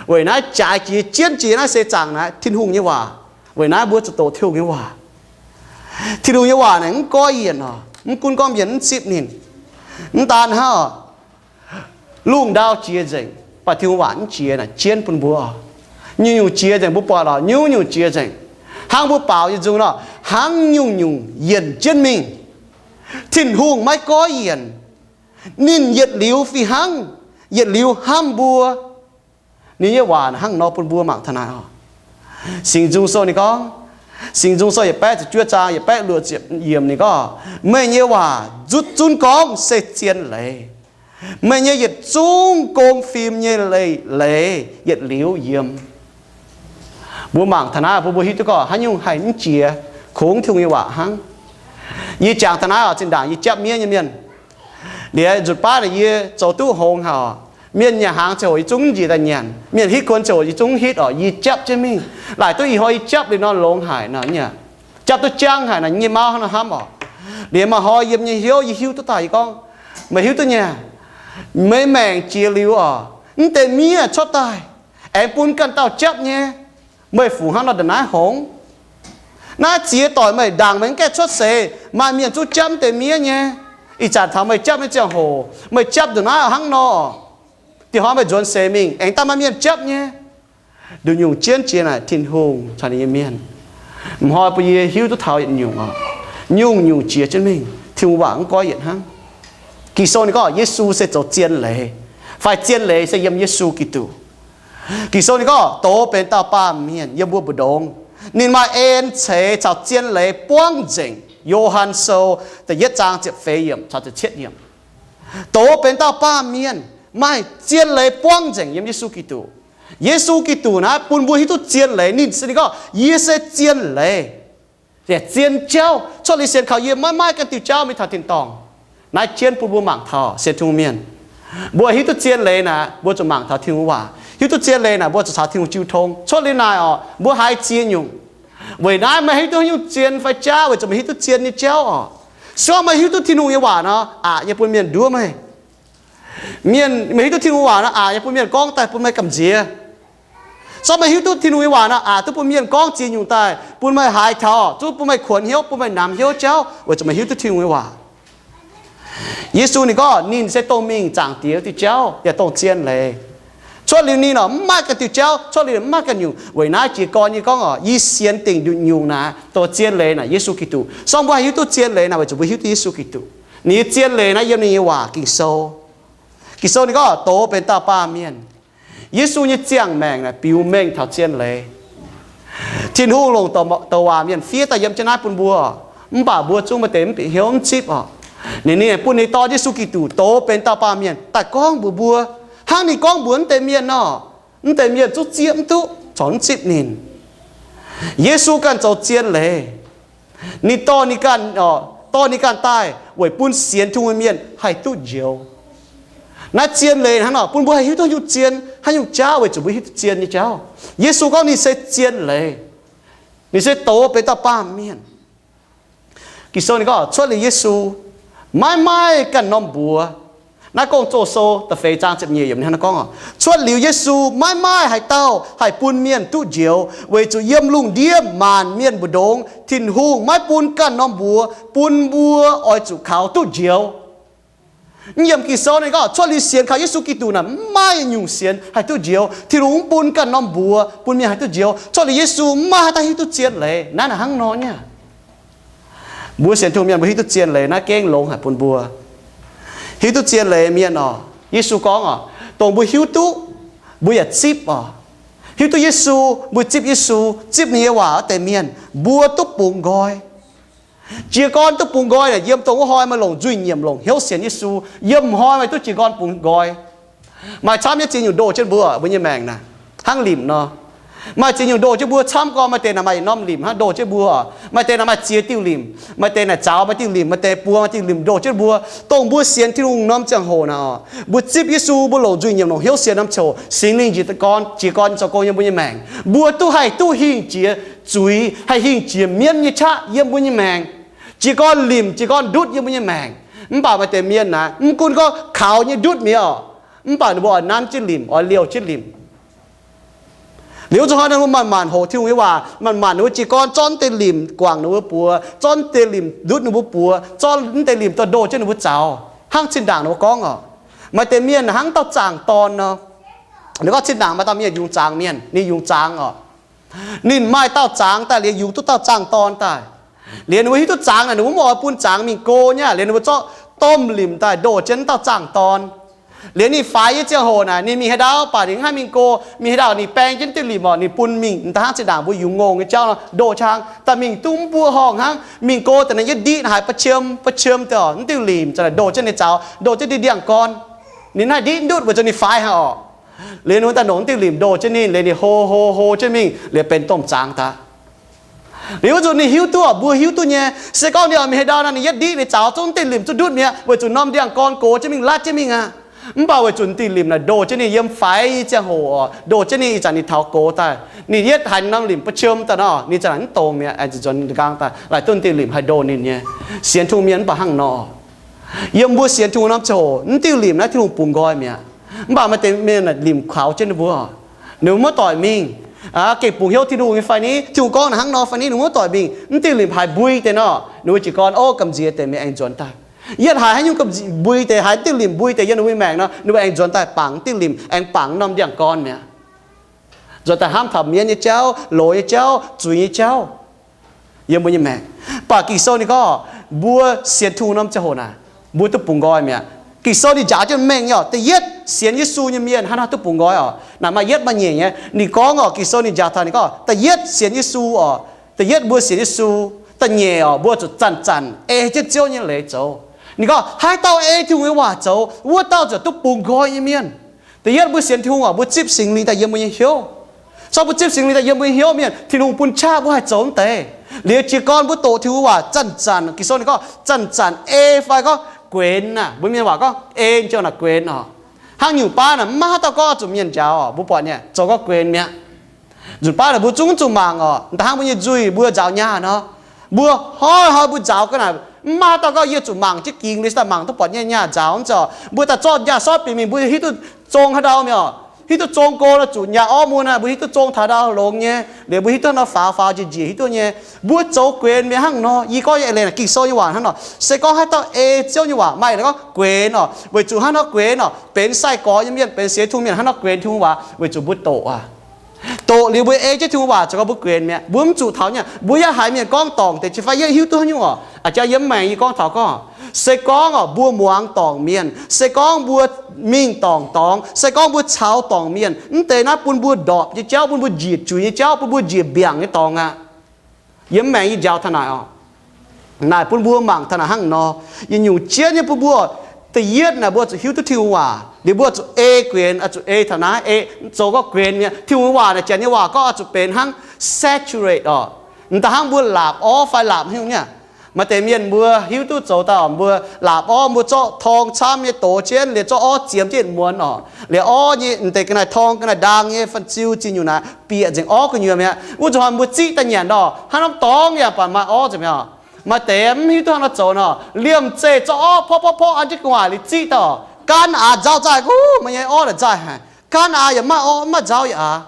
Weic naaiv jaaix jiex jienv jiex naaiv seix zaangc naaiv Tin-Hungh nyei waac. Weic naaiv mbuo zuqc doqc Tin-Hungh nyei waac. Tin-Hungh nyei waac naaic mv goiv yienc oc, mv gunv gorngv mienh mv zipv ninh. Mv daan hnangv oc, lungh ndau jiex nzengc, mv baac Tin-Hungh waac mv jiex naaic jienv bun mbuo oc. Nyungc-nyungc jiex nzengc mbuo buatc oc, nyungc-nyungc jiex nzengc. Hnangv mbuo baaux nyei nzung nor, hnangv nyungc-nyungc yienc jienv mingh. Tin-Hungh maiv goiv yienc. Ninh yietc liuz fih hnangv, yietc liuz hnamv mbuo. Ninh nyei waac hnangv nor bun mbuo mangc taux naaic oc. Singx Nzung Sou ninh gorngv, Singx Nzung Sou yietc baeqv ziepc juov zaang yietc baeqv luoqc ziepc yiemc ninh gorngv, meih nyei waac nzutv zunv gorngv se zien leiz. Meih nyei yietc zungv gong fim nyei leiz yietc liuz yiem. Mbuo mangc taux naaiv bun mbuo hiuv duqv gorngv haaix nyungc haih mv jiex, kungx Tin-Hungh nyei waac hnangv. Yie jangx taux naaiv oc, zinh ndaangc yie japv miev nyei mienh. Liuz nzutc baav naaic yie zoux duqv hngongx haic oc. Mienh nyanc hnaangx ziangh hoc yie zungv njiec daaih nyanc. Mienh hitv kuonx ziangh hoc yie zungv hitv oc. Yie japv jienv mingh. Laaic duqv ih hnoi yie japv liuz nor longx haic nor nyei. Japv duqv jangv haic nor, nyei mauv hnangv nor hnamv oc. Liuz maaih hnoi yiem nyei hnyouv yie hiuv duqv daaih yie gorngv, meih hiuv duqv nyei, meih maengc jiex liuz oc, mv deix miev cuotv daaih aengx bun ganh dauh japv nyei. Meih fungc hnangv nor ndongc naaiv hngongx? Naaiv ziex doic meih ndaangc meih mv gaengh cuotv seix, maaih mienh zungv japv mv deix miev nyei. Ih zanc taux meih japv nyei ziangh hoc, meih japv ndongc naaiv hnangv nor, dieh hnoi meih nzuonx seix mingh aengx daaih maaih mienh japv nyei. Nduqc nyungc jienv jiex naaic Tin-Hungh caux ninh nyei mienh. M'hnoi bun yie hiuv duqv taux yietc nyungc oc, nyungc-nyungc jiex jienv mingh, Tin-Hungh waac mv goiv yietc hnangv. Ging-Sou ninh gorngv Yesu se zoux zien leiz, fai zien leiz se yiem Yesu Giduc. Ging-Sou ninh gorngv doz benx dauh baamh mienh yiem mbuo mbu'ndongx. Ninh maaih en ceix caux zien leiz buangv nzengc. Yo^han Sou da'yietv zaang ziepc feix yiemc caux ziepc cietv yiemc. Doz benx dauh baamh mienh, maaih zien leiz buangv nzengc yiem Yesu Giduc. Yesu Giduc naaiv bun mbuo hiuv duqv zien leiz. Ninh se ninh gorngv, Yie se zien leiz, zien jauv. Cuotv liuz sienx kaux yie maiv maaih ganh diuh jauv mingh taux tin-dorngh. Naaiv jienv bun mbuo mangc taux sienx Tin-Hungh mienh, mbuo hiuv duqv zien leiz naaic, mbuo zuqc mangc taux Tin-Hungh waac. Hiuv duqv zien leiz naaic, mbuo zuqc caux Tin-Hungh jiu tong. Cuotv liuz naaic oc, mbuo haiz ziex nyungc. Weic naaiv meih hiuv duqv nyungc zien fai jauv weic zuqc meih hiuv duqv zien nyei jauv oc. Se gorngv meih hiuv duqv Tin-Hungh nyei waac nor, aqc nyei bun mienh nduov meih. Mienh, meih hiuv duqv Tin-Hungh waac nor, aqc nyei bun mienh gorngv daaih bun meih gamh nziex. Se gorngv meih hiuv duqv Tin-Hungh nyei waac nor, aqc duqv bun mienh gorngv ziex nyungc daaih bun meih haiz taux, zungv bun meih kuonx hnyouv, bun meih namx hnyouv jauv weic zuqc meih hiuv duqv Tin-Hungh nyei waac. Yesu ninh gorngv ninh se dongh mingh Zaangc Diex diuh jauv yaac dongh zien leiz. Cuotv liuz ninh oc, mv maaih ganh diuh jauv. Cuotv liuz mv maaih ganh nyungc. Weic naaiv jiez gorn nyei gorngv oc, yie sienx dingc nduqc nyungc naaic, dongh zien leiz naaic Yesu Giduc. Se gorngv mbuo haih hiuv duqv zien leiz naaic, weic zuqc mbuo hiuv duqv Yesu Giduc. Ninh nyei zien leiz naaiv yiem ninh nyei waac Ging-Sou. Ging-Sou ninh gorngv doz benx dauh baamh mienh. Yesu nyei ziangh maengc naaic biux mengh taux zien leiz. Tin-Hungh longc douc waac mienh fiev daaih yiem jienv naaiv bun mbuo, mv baac mbuo zungv maaih deix mv bieqc hnyouv mv zipv oc. Ninh, ninh bun ninh Dorn Yesu Giduc doz benx dauh baamh mienh daaih gorngv mbuox mbuo, hnangv ninh gorngv mbuox wuov deix mienh nor, wuov deix mienh zungv zieqv mv duqv, corc mv zipv ninh. Yesu ganh zoux zien leiz. Ninh dorh ninh ganh, dorh ninh ganh daaih weic bun sienx Tin-Hungh nyei mienh haih duqv njoux. Naaiv zien leiz hnangv nor bun mbuo haih hiuv duqv nyungc zien, haaix nyungc jauv weic zuqc mbuo hiuv duqv zien nyei jauv. Yesu gorngv ninh se zien leiz. Ninh se doz benx dauh baamh mienh. Ging-Sou ninh gorngv cuotv liuz Yesu, maiv maaih ganh norm mbuox. Naaiv Gong-Zoh Sou da'feix zaang ziepc nyeic yiemc hnangv naaiv gorngv oc, cuotv liuz Yesu maiv maaih haaix dauh haih bun mienh duqv njoux, weic zuqc yiem lungh ndiev maanc mienh mbu'ndongx Tin-Hungh maiv bun ganh norm mbuox bun mbuo oix zuqc kaux duqv njoux. Yiem Ging-Sou ninh gorngv cuotv liuz sienx kaux Yesu Giduc naaic mv maaih nyungc sienx haih duqv njoux. Tin-Hungh mv bun ganh norm mbuox bun mienh haih duqv njoux. Cuotv liuz Yesu mv maaih haaix dauh hiuv duqv zien leiz. Naaiv naaic hnangv nor nyei. Mbuo sienx Tin-Hungh mienh mbuo hiuv duqv zien leiz naaiv gengh longx haic bun mbuo. Hiuv duqv zien leiz mienh oc, Yesu gorngv oc, dongh mbuo hiuv duqv, mbuo yaac zipv oc. Hiuv duqv Yesu, mbuo zipv Yesu, zipv ninh nyei waac wuov deix mienh, mbuo duqv bungx nqoi. Jiez gorn duqv bungx nqoi naaic yiem dongh wuov hnoi maaih longc nzuih nyiemc longc hnyouv sienx Yesu, yiem hnoi maaih duqv jiez gorn bungx nqoi. Maaih camv nyei ziex nyungc ndoh jienv mbuo, mbuo nyei maengc naaic, hnangv limc nor. Maaih ziex nyungc ndoh jienv mbuo camv gorn, maaih deix naaic maaih norm limc hnangv ndoh jienv mbuo. Maaih deix naaic maaih ziex diuh limc, maaih deix naaic zaux maaih diuh limc, maaih deix buo maaih diuh limc ndoh jienv mbuo. Dongh mbuo sienx Tin-Hungh norm ziangh hoc naaic, mbuo zipv Yesu, mbuo longc nzuih nyiemc longc hnyouv sienx norm ziangh hoc, Singx Lingh njiec gorn, jiez gorn zoux gong yiem mbuo nyei maengc, mbuo duqv haih duqv hingh jiex zuiz, haih hingh jiex mienv nyei qaqv yiem mbuo nyei maengc. Jiez gorn limc, jiez gorn ndutv yiem mbuo nyei maengc. Mv baac maaih deix mienh naaic, mv gunv gorngv kaux nyei ndutv mi'aqv, mv baac ninh mbuo oix nanv jienv limc, oix liouh jienv limc. Liuz zuqc hnoi ninh mbuo manc-manc hoqc Tin-Hungh nyei waac, manc-manc ninh mbuo jiez gorn zorqv deix limc guangc ninh mbuo buoz, zorqv deix limc ndutv ninh mbuo buoz, zorqv deix limc dorh ndoh jienv ninh mbuo zaux, hnangv zinh ndaangc ninh mbuo gorngv oc. Maaih deix mienh hnangv dauh zaangc dorn nor. Ninh gorngv zinh ndaangc maaih dauh mienh yungz zangx mienh, ninh yungz zangx oc. Ninh maaih dauh zangx daaih liuz, yungz duqv dauh zaangc dorn daaih. Liuz ninh mbuo hiuv duqv zangx naaic, ninh mbuo mv oix bun zangx mingh go nyei aqv. Liuz ninh mbuo zorqv domh limc daaih ndoh jienv dauh zaangc dorn. Liuz ninh faix nyei ziangh hoc naaic, ninh mingh haaix ndau baac ninh mv haih mingh go. Mingh haaix ndau ninh baeng jienv diuh limc oc, ninh bun mingh daaih hnangv zinh ndaangc mbuo yungz ngongh nyei jauv nor, ndoh qangx daaih mingh duqv mv buoqv horngh hnangv. Mingh go daaih naaic yietv ndiqv haiz ba'qiem ba'qiem daaih oc, mv diuh limc za'naaic ndoh jienv ninh zaux, ndoh jienv diuh ndiangx-gorn. Ninh mv haih ndiqv ndutv weic zuqc ninh faix haic oc. Liuz ninh wuov daaih longc mv diuh limc ndoh jienv ninh, liuz ninh hlo hlo hlo jienv mingh, liuz benx domh zangx daaih. Liuz wuov nzunc ninh hiuv duqv, mbuo hiuv duqv nyei, se gorngv ninh oix mingh haaix ndau nor, ninh yietv ndiqv ninh zaux zungv mv diuh limc zungv ndutv mi'aqv, weic zuqc norm ndiangx-gorn gox jienv mingh, latv jienv mingh aqv. Mv baac weic zuqc mv diuh limc naaic ndoh jienv ninh yiem faix ziangh hoc oc, ndoh jienv ninh ih zanc ninh taux gox daaih, ninh yietv haiz norm limc ba'qiem daaih nor, ninh za'naaic mv dongz mi'aqv, aengx zuqc nzuonx nqaang daaih, laaic duqv mv diuh limc haih ndoh ninh nyei. Sienx Tin-Hungh mienh mv baac hnangv nor. Yiem mbuo sienx Tin-Hungh norm ziangh hoc, mv diuh limc naaiv Tin-Hungh bungx nqoi mi'aqv. Mv baac maaih deix mienh limc kaux jienv ninh mbuo, ninh mbuo maiv doic mingh. Gengh bungx hnyouv Tin-Hungh nyei fai ni, Tin-Hungh gorngv naaic hnangv nor fai ni, ninh mbuo maiv doic mingh. Mv diuh limc haiz mbui deix nor, ninh mbuo jiez gorn, ov, gamh nziex deix mienh aengx nzuonx daaih. Yietv haiz haaix nyungc mbui deix, haiz mv diuh limc mbui deix yiem ninh mbuo maengc nor, ninh mbuo aengx nzuonx daaih bangc mv diuh limc, aengx bangc norm ndiangx-gorn mi'aqv. Nzuonx daaih hnamv taux mienv nyei jauv, loz nyei jauv, zuiz nyei jauv. yiem mbuo nyei maengc. Mv baac Ging-Sou ninh gorngv mbuo sienx Tin-Hungh norm ziangh hoc naaic, mbuo duqv bungx nqoi mi'aqv. Ging-Sou ninh njaaux jienv mengh nyei oc. Da'yietv sienx Yesu nyei mienh hnangv haaix duqv bungx nqoi oc. Naaic maaih yietv maaih nyeic nyei. Ninh gorngv oc, Ging-Sou ninh njaaux taux ninh gorngv da'yietv sienx Yesu oc. Da'yietv mbuo sienx Yesu. Da'nyeic oc, mbuo zuqc zanc-zanc ei jienv Ziouv nyei leiz zoux. Ninh gorngv haaix dauh ei Tin-Hungh nyei waac zoux, wuov dauh ziouc duqv bungx nqoi nyei mienh. Da'yietv mbuo sienx Tin-Hungh oc, mbuo zipv Singx Lingh daaih yiem mbuo nyei hnyouv. Se gorngv mbuo zipv Singx Lingh daaih yiem mbuo nyei hnyouv, mienh, Tin-Hungh bun qaqv mbuo haih zoux wuov deix. Liuz jiez gorn mbuo doqc Tin-Hungh waac zanc-zanc, Ging-Sou ninh gorngv zanc-zanc ei fai gorngv guenx naaic, mbuo mienh waac gorngv ei, jauv naaic guenx oc. Hnangv nyungc baav naaic mv maaih haaix dauh gorngv zuqc mienh njaaux oc, mbuo buatc nyei zoux gorngv guenx mi'aqv. Nzunc baav naaic mbuo zungv zuqc mangc oc, da'hnangv mbuo nyei nzuih mbuo nzaaux nyaah nor, mbuo hnoi-hnoi mbuo nzaaux ga'naaiv, mv maaih haaix dauh gorngv yie zuqc mangc jienv gingx liuz daaih mangc duqv buatc nyei nyaah nzaaux mv zeiz. Mbuo daaih zorqv nyaah sortv bieqc mingh mbuo hiuv duqv zong haaix ndau mi'aqv. Hiuv duqv zong go nor zuqc nyaah orv mun aqv, mbuo hiuv duqv zong taux ndau longx nyei, liuz mbuo hiuv duqv hnangv nor faaux faaux njiec njiec hiuv duqv nyei. Mbuo zoux guenx mi'aqv hnangv nor. Yie gorngv nyei eix leiz naaic Ging-Sou nyei waac hnangv nor. Se gorngv haaix dauh ei Ziouv nyei waac maaih leiz gorngv guenx oc, weic zuqc hnangv nor guenx oc, benx sai-gorx nyei mienh, benx sienx Tin-Hungh mienh hnangv nor guenx Tin-Hungh waac weic zuqc mbuo doqc aqv. Doqc liuz mbuo ei jienv Tin-Hungh waac zoux gorngv mbuo guenx mi'aqv. Mbuo mv zuqc taux nyei. Mbuo yaac haiz mienh gorngv dorngc deix, jiex fai yie hiuv duqv haaix nyungc oc. A'jang yiem maengx yie gorngv taux gorngv, se gorngv oc mbuo muangx dorngc mienh, se gorngv mbuo mingh dorngc dorngx, se gorngv mbuo caux dorngc mienh, mv deix naaiv bun mbuo ndorpc nyei jauv, bun mbuo njiec zuiz nyei jauv, bun mbuo njiec mbiaangc nyei dorngx aqv. Yiem maengx yie njaaux taux naaic oc. Naaic bun mbuo mangc taux naaic hnangv nor. Yietc nyungc jienv nyei bun mbuo, da'yietv naaic mbuo zuqc hiuv duqv Tin-Hungh waac, liuz mbuo zuqc ei guenx, zuqc ei taux naaiv, ei zoux gorngv guenx mi'aqv. Tin-Hungh waac naaic, Janx nyei waac gorngv oix zuqc benx hnangv saturate oc. Mv daaih hnangv mbuo laapc orv fai laapc haaix nyungc nyei. Maaih deix mienh mbuo hiuv duqv zoux daaih, mbuo laapc orv mbuo zorqv torng camv nyei dox jienv, liuz zorqv orv ziemx jienv muonz oc. Liuz orv nyei m'deix ga'naaiv torng ga'naaiv ndaang nyei fan-ziu zingh nyungc naaic bieqc nzengc orv gu'nyuoz mi'aqv. Wuov zuqc hnoi mbuo ziqv daaih nyanc oc, hnangv norm dorngx yaac baac maaih orv nzengc mi'aqv. Maaih deix mv hiuv duqv hnangv nor zoux nor, liemh zeih zorqv orv porv porv porv an jienv gu'nguaaic liuz ziqv daaih oc. Gaanv aax nzauh nzaaih, uh, meih nyei orv naaic nzaaih haic. Gaanv aax yaac maaih orv, mv maaih nzauh yaac aax.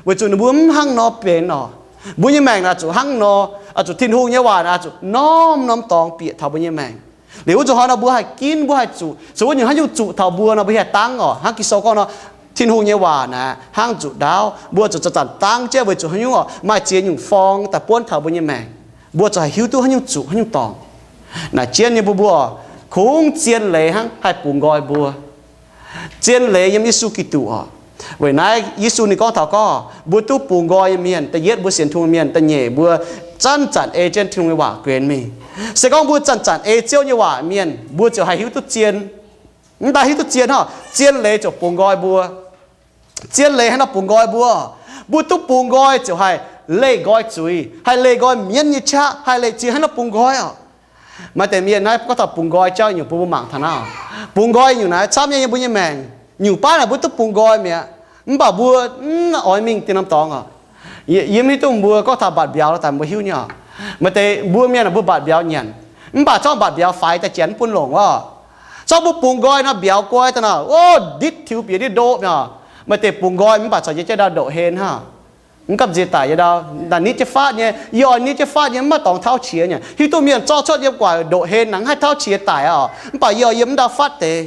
Weic zuqc ninh mbuo mv hnangv nor benx oc. Mbuo nyei maengc naaic zuqc hnangv nor, zuqc Tin-Hungh nyei waac naaic zuqc norm-norm dorngx bieqc taux mbuo nyei maengc. Liuz wuov zuqc hnoi nor mbuo haih ginv, mbuo haih zuqc, se wuov nyungc haaix nyungc zuqc taux mbuo nor mbuo haih dangv oc. Hnangv Ging-Sou gorngv nor, Tin-Hungh nyei waac naaic hnangv zuqc ndaauv, mbuo zuqc zanc-zanc dangv jienv weic zuqc haaix nyungc oc, maaih ziex nyungc forng daaih buonv taux mbuo nyei maengc. Mbuo zuqc haih hiuv duqv haaix nyungc zuqc haaix nyungc dorngc. Naaic jienv nyei bun mbuo oc, kungx zien leiz hnangv haih bungx nqoi mbuo. Zien leiz yiem Yesu Giduc oc. Weic naaiv Yesu ninh gorngv taux gorngv mbuo duqv bungx nqoi nyei mienh, da'yietv mbuo sienx Tin-Hungh mienh, da'nyeic mbuo zanc-zanc ei jienv Tin-Hungh nyei waac guenx mingh. Se gorngv mbuo zanc-zanc ei Ziouv nyei waac mienh, mbuo ziouc haih hiuv duqv zien. Mv daaih hiuv duqv zien hnangv, zien leiz ziouc bungx nqoi mbuo. Zien leiz haaix nor bungx nqoi mbuo? Mbuo duqv bungx nqoi ziouc haih leih nqoi zuiz, haih leih nqoi mienv nyei qaqv, haih leih ziex haaix nor bungx nqoi oc. Maaih deix mienh naaiv gorngv taux bungx nqoi jauv nyungc bun mbuo mangc taux naaiv. Bungx nqoi nyungc naaiv camv nyei yiem mbuo nyei maengc. Nyungc baav naaic mbuo duqv bungx nqoi mi'aqv. Mv baac mbuo mv oix mingh dinh norm dorngx oc. Yie mv hiuv duqv mbuo gorngv taux mbatc mbiauz lo daaih mbuo hiuv nyei oc. Maaih deix mbuo mienh mbuo mbatc mbiauz nyanc, mv baac zorqv mbatc mbiauz faix daaih janx mv bun longc oc. Zorqv mbuo bungx nqoi nor mbiauz guai daaih nor, o, nditv tiux bieqc nditv ndoqv mi'aqv. Maaih deix bungx nqoi mv baac corc yie jienv ndau ndoqc hlen hnangv. Mv gamh nziex daic yie ndau, naaic nitv jienv faatv nyei, yie oix nitv jienv faatv nyei, mv maaih dorngx tauv qiex nyei. Hiuv duqv mienh zorqv cuotv yiem guaax ndoqc hlen, naaic haih tauv qiex daic oc. Mv baac yie oix yiem ndau faatv deix.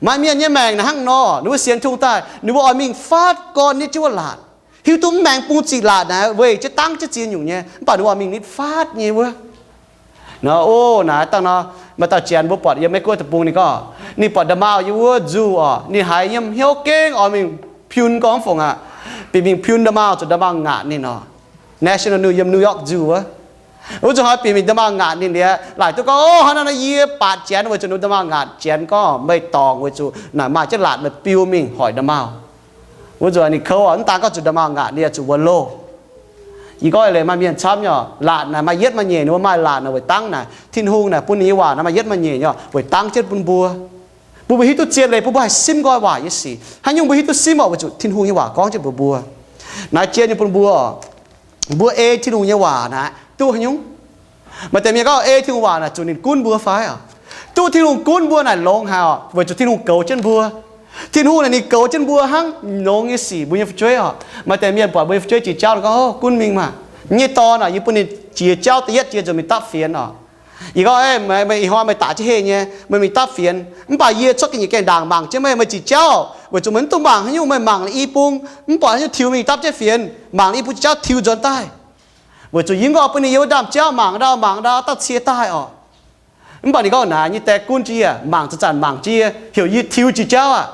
Maaih mienh nyei maengc naaic hnangv nor, ninh mbuo sienx Tin-Hungh daaih, ninh mbuo oix mingh faatv gorn nitv jienv wuov laatc. Hiuv duqv mv maengx bung ziqc laatc naaic weic jienv dangv jienv ziex nyungc nyei, mv baac ninh mbuo oix mingh nitv faatv nyei wuov. Nor, o, naaic dangh nor, maaih dauh janx mbuo buatc yiem Meiv-Guoqv deic-bung ninh gorngv, ninh buatc nda'maauh yiem wuov nzuu oc, ninh haiz yiem hnyouv gengh oix mingh piun gorngv mv fongc aqv. Bieqc mingh piun nda'maauh, zuqc nda'maauh ngaatc ninh oc. National New, yiem New York Zoo wuov. Wuov zuqc hnoi bieqc mingh nda'maauh ngaatc ninh liuz, laaic duqv gorngv, o, hnangv naaiv nor yie baatc janx weic zuqc ninh nda'maauh ngaatc janx gorngv meih dorngc weic zuqc naaic maaih jienv laatc meih biu mingh hoic nda'maauh. Wuov zuqc ninh kouv oc, mv daan gorngv zuqc nda'maauh ngaatc ninh zuqc wuonx loh. Yie gorngv eix leiz maaih mienh camv nyei oc, laatc naaic maaih yietv maaih nyeic, ninh mbuo maaih laatc naaic weic dangv naaic Tin-Hungh naaic bun ninh nyei waac naaiv maaih yietv maaih nyeic nyei oc, weic dangv jienv bun mbuo. Bun mbuo hiuv duqv zien leiz bun mbuo haih simv nqoi waac nyei sic. Haaix nyungc mbuo hiuv duqv simv oc, weic zuqc Tin-Hungh nyei waac gorngv jienv mbuox mbuo. Naaiv jien nyei bun mbuo, mbuo ei Tin-Hungh nyei waac naaic duqv haaix nyungc? Maaih deix mienh gorngv ei Tin-Hungh waac naaic zuqc ninh gunv mbuo fai oc? Duqv Tin-Hungh gunv mbuo naaic longx haic oc, weic zuqc Tin-Hungh goux jienv mbuo. Tin-Hungh naaic ninh goux jienv mbuo hnangv longx nyei sic mbuo nyei fu'jueiv oc. Maaih deix mienh buatc mbuo nyei fu'jueiv jiex jauv gorngv, o, gunv mingh maah! Nyei dorn naaic yie bun ninh jiex jauv da'yietv jiex zuqc mingh dapv fienx oc. Yie gorngv, ih hnoi meih daaih jienv heh nyei, meih mingh dapv fienx. Mv baac yie cuotv ga'nyiec gaengh ndaangc mangc jienv meih, meih jiex jauv, weic zuqc meih mv dungx mangc haaix nyungc, meih mangc liuz i bung, mv buatc haaix nyungc tiux mingh dapv jienv fienx, mangc liuz i bung jiex jauv tiux nzuonx daaih. Weic zuqc yie mv gorngv bun ninh yiem wuov ndaamv-jauv mangc ndau mangc ndau, dauh cie daaih orqc. Mv baac ninh gorngv naaic, nyei die gunv jienv yie, mangc zanc-zanc mangc jienv yie, heuc yie tiux jiex jauv aqv.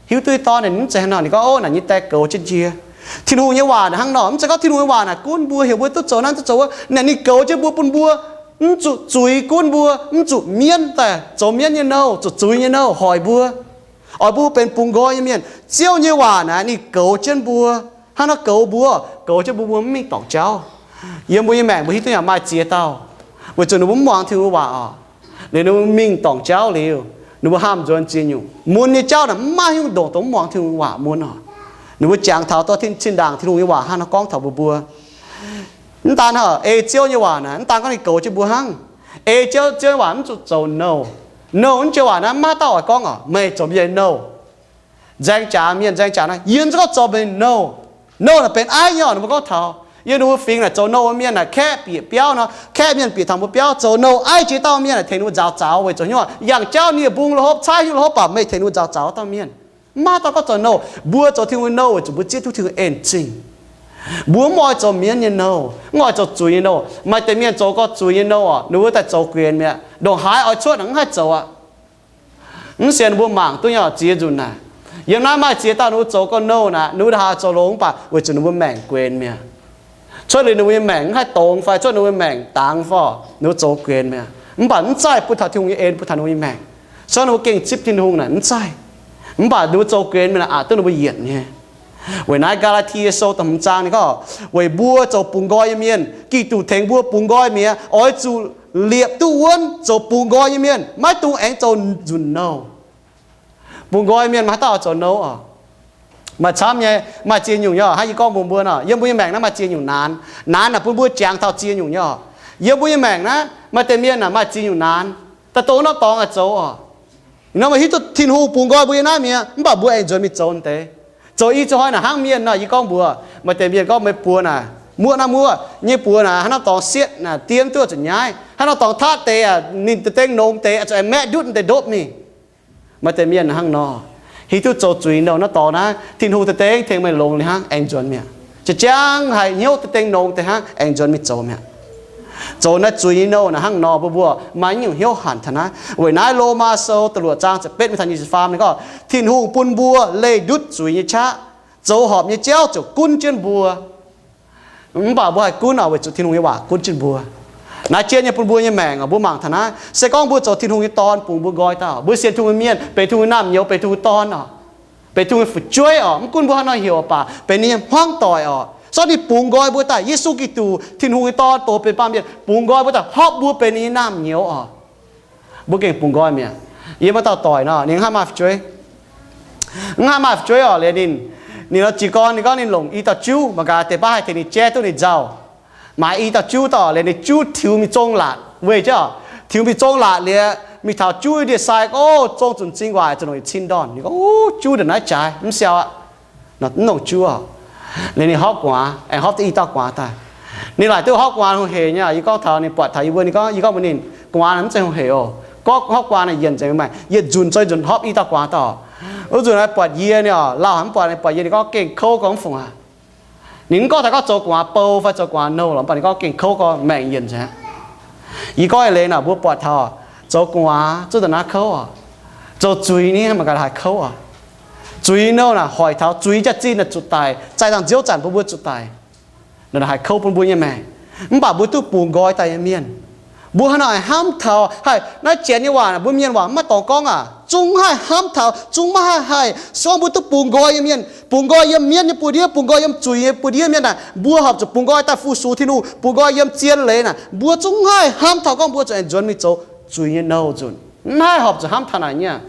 Hiuv duqv dorn naaic, ninh mv zeiz hnangv nor. Ninh gorngv, ov, naaic nyei die goux jienv yie. Tin-Hungh nyei waac naaic hnangv nor, mv zeiz gorngv Tin-Hungh nyei waac naaic gunv mbuo, heuc mbuo duqv zoux naaiv duqv zoux wuov. Naaic ninh goux jienv mbuo, bun mbuo mv zuqc zuiz, gunv mbuo mv zuqc mienv daaih, zoux mienv nyei nouh, zuqc zuiz nyei nouh hoic mbuo, oix mbuo benx bungx nqoi nyei mienh. Ziouv nyei waac naaic ninh goux jienv mbuo. Hnangv nor goux mbuo, goux jienv mbuo, mbuo mv mingh dorngc jauv. Yiem mbuo nyei maengc mbuo hiuv duqv yaac maaih ziex dauh, weic zuqc ninh mbuo mv muangx Tin-Hungh nyei waac orqc. Liuz ninh mbuo mingh dorngc jauv liuz, ninh mbuo haamh nzuonx ziex nyungc. Mun nyei jauv naaic mv maaih haaix nyungc ndongc dongh mv muangx Tin-Hungh nyei waac mun orqc. Ninh mbuo jangx taux dorh tin, zinh ndaangc Tin-Hungh nyei waac hnangv nor gorngv taux mbuo mbuo. Mv daan hnangv, ei Ziouv nyei waac naaic, mv daan gorngv ninh goux jienv mbuo hnangv. Ei Ziouv, Ziouv nyei waac mv zuqc zoux nouh. Nouh, mv joux waac naaiv mv maaih dauh oix gorngv orqc, meih zoux mienh nouh. Nzaeng jaax mienh nzaeng jaax naaiv, yie mv zeiz gorngv zoux meih nouh. Nouh naaic benx aiv nyei orqc, ninh mbuo gorngv taux. Yiem ninh mbuo fingx naaic zoux nouh mienh naaic kaeqv bieqc biauv nor, kaeqv mienh bieqc taux mbuo biauv, zoux nouh aiv jiex dauh mienh naaic tengx ninh mbuo nzaaux zaux weic zuqc hnyouv yangh jauv nie mbung la'hopv, caaiv hiuv la'hopv, baac meih tengx ninh mbuo nzaaux zaux dauh mienh. Mv maaih dauh gorngv zoux nouh. Mbuo zoux Tin-Hungh nyei nouh weic zuqc mbuo zieqv duqv Tin-Hungh en zingh. Mbuo mv oix zoux mienv nyei nouh, mv oix zoux zuiz nyei nouh. Maaih deix mienh zoux gorx zuiz nyei nouh orqc, ninh mbuo daaih zoux guenx mi'aqv. Ndongc haaix oix cuotv naaic mv haih zoux aqv. Mv sienx mbuo mangc duqv nyei orqc, ziex nzunc naaic. Yiem naaiv maaih ziex dauh ninh mbuo zoux gorx nouh naaic, ninh mbuo ndongc haaix zoux longx mv baac weic zuqc ninh mbuo maengc guenx mi'aqv. Cuotv liuz ninh mbuo nyei maengc mv haih dongz fai cuotv ninh mbuo nyei maengc dangx fai, ninh mbuo zoux guenx mi'aqv. Mv baac mv zaih bun taux Tin-Hungh nyei en, bun taux ninh mbuo nyei maengc. Se gorngv ninh mbuo gengh zipv Tin-Hungh naaic mv zaih. Mv baac ninh mbuo zoux guenx mi'aqv, aqc duqv ninh mbuo yietc nyei. Weic naaiv Gaa^laa^tie Sou da'hmz zaang ninh gorngv, weic mbuo zoux bungx nqoi nyei mienh, Giduc tengx mbuo bungx nqoi mi'aqv, oix zuqc liepc duqv wuonv zoux bungx nqoi nyei mienh, maiv dungx aengx zoux nzunc nouh. Bungx nqoi mienh maaih haaix dauh oix zoux nouh orqc? Maaih camv nyei, maaih ziex nyungc nyei orqc. Hnangv yie gorngv mbuox mbuo nor, yiem mbuo nyei maengc naaiv maaih ziex nyungc naanx. Naanx naaic bun mbuo jangx taux ziex nyungc nyei orqc. Yiem mbuo nyei maengc naaiv maaih deix mienh naaic maaih ziex nyungc naanx, daaih dongh norm dorngx oix zoux orqc. Nor maaih hiuv duqv Tin-Hungh bungx nqoi mbuo nyei naaiv mi'aqv, mv baac mbuo aengx nzuonx mingh zoux deix. Zoux i ziouc hnoi naaic hnangv mienh nor, yie gorngv mbuox maaih deix mienh gorngv meih buoz naaic, muoqv naaiv muoqv, nyei buoz naaic hnangv norm dorngx sietv naaic, diev duqv zuqc nyaiv, hnangv norm dorngx taqv deix aac, ninh deix dengh nongx deix zuqc aengx maeqv ndutv deix ndopv mingh. Maaih deix mienh hnangv nor, hiuv duqv zoux zuiz nouh naaiv dorngx naaiv, Tin-Hungh deix dengh tengx meih longx liuz hnangv aengx nzuonx mi'aqv. Jiex jangv haiz hnyouv deix dengh nongx deix hnangv aengx nzuonx mingh zoux mi'aqv. Zoux naaiv zuiz nyei nouh naaic hnangv nor, mbuo mbuo maaih nyungc hnyouv hanc taux naaiv. Weic naaiv Lomaa Sou da'luoqc zaang ziepc betv mingh taux nyic ziepc faam ninh gorngv, Tin-Hungh bun mbuo leih ndutv zuiz nyei qaqv, zoux horpc nyei jauv ziouc gunv jienv mbuo. Mv baac mbuo haih gunv oc, weic zuqc Tin-Hungh nyei waac gunv jienv mbuo. Naaiv jienv nyei bun mbuo nyei maengc oc, mbuo mangc taux naaiv, se gorngv mbuo zoux Tin-Hungh nyei dorn, bungx mbuo nqoi daaih, mbuo sienx Tin-Hungh nyei mienh benx Tin-Hungh nyei naamh nyouz, benx Tin-Hungh nyei dorn oc, benx Tin-Hungh nyei fu'jueiv oc, mv gunv mbuo haaix nor heuc baac benx ninh nyei hmuangv doic oc, se gorngv ninh bungx nqoi mbuo daaih, Yesu Giduc, Tin-Hungh nyei Dorn, dongh benx baamh mienh, bungx nqoi mbuo daaih, horpv mbuo benx ninh nyei naamh nyouz oc. Mbuo gengh bungx nqoi mi'aqv. Yie maaih dauh doic nor, ninh mv haih maaih fu'jueiv. Mv haih maaih fu'jueiv oc, liuz ninh, ninh nor jiez gorn ninh gorngv ninh longc i dauh juv, mangc gaax deix baav haih tengx ninh jaiv duqv ninh nzauh. Maaiz i dauh juv daaih oc, liuz ninh juv tiux mingh zong laatc weih jienv oc, tiux mingh zong laatc liuz mingh taux juv ndie-sai gorngv, zong zunc m'zing waaic zuqc longc yietc cin ndorn. Ninh gorngv, Uv, juv ndongc naaiv jaaix, mv siau aqv. Mv longc juv oc. Liuz ninh horpv gu'nguaaz, aengx horpv duqv i dauh gu'nguaaz daaih. Ninh laaic duqv horpv gu'nguaaz hungh heic nyei. Yie gorngv taux ninh buatc taux yie mbuo, ninh gorngv, yie gorngv mbuox ninh, gu'nguaaz mv zeiz hungh heic oc. Gorngv horpv gu'nguaaz naaic yienc nzengc, maaih yietc nzunc zoih nzunc horpv i dauh gu'nguaaz daaih oc. Wuov nzunc naaiv buatc yie nyei oc, lauh haic mv buatc, ninh buatc yie ninh gorngv gengh kouv gorngv mv fungc aqv. Ninh mv gorngv taux gorngv zoux gu'nguaaz bou fai zoux gu'nguaaz nouh lorqc, mv baac ninh gorngv gengh kouv gorngv maengc yienc nzengc aqv. Yie gorngv eix leiz naaic mbuo buatc taux zoux gu'nguaaz zuqc da'naaiv kouv oc. Zoux zuiz ni mangc gaax haih kouv oc. Zuiz nouh naaic hoic taux zuiz jaax-zinh naaic zuqc daic, zaih dangh nziouv zanc bun mbuo zuqc daic. Naaic haih kouv bun mbuo nyei maengc. Mv baac mbuo duqv bungx nqoi daaih nyei mienh, mbuo haaix nor haih hnamv taux haih naaiv janx nyei waac, mbuo mienh waac mv maaih dorngx gorngv aac, zungv haih hnamv taux, zungv maiv haih haih. Se gorngv mbuo duqv bungx nqoi nyei mienh, bungx nqoi yiem mienv nyei buoz-ndiev, bungx nqoi yiem zuiz nyei buoz-ndiev mienh naaic, mbuo horpc zuqc bungx nqoi daaih fu-sux Tin-Hungh, bungx nqoi yiem zien leiz naaic, mbuo zungv haih hnamv taux gorngv mbuo zuqc aengx nzuonx mingh zoux zuiz nyei nouh nzunc. Mv haih horpc zuqc hnamv taux naaic nyei aqv.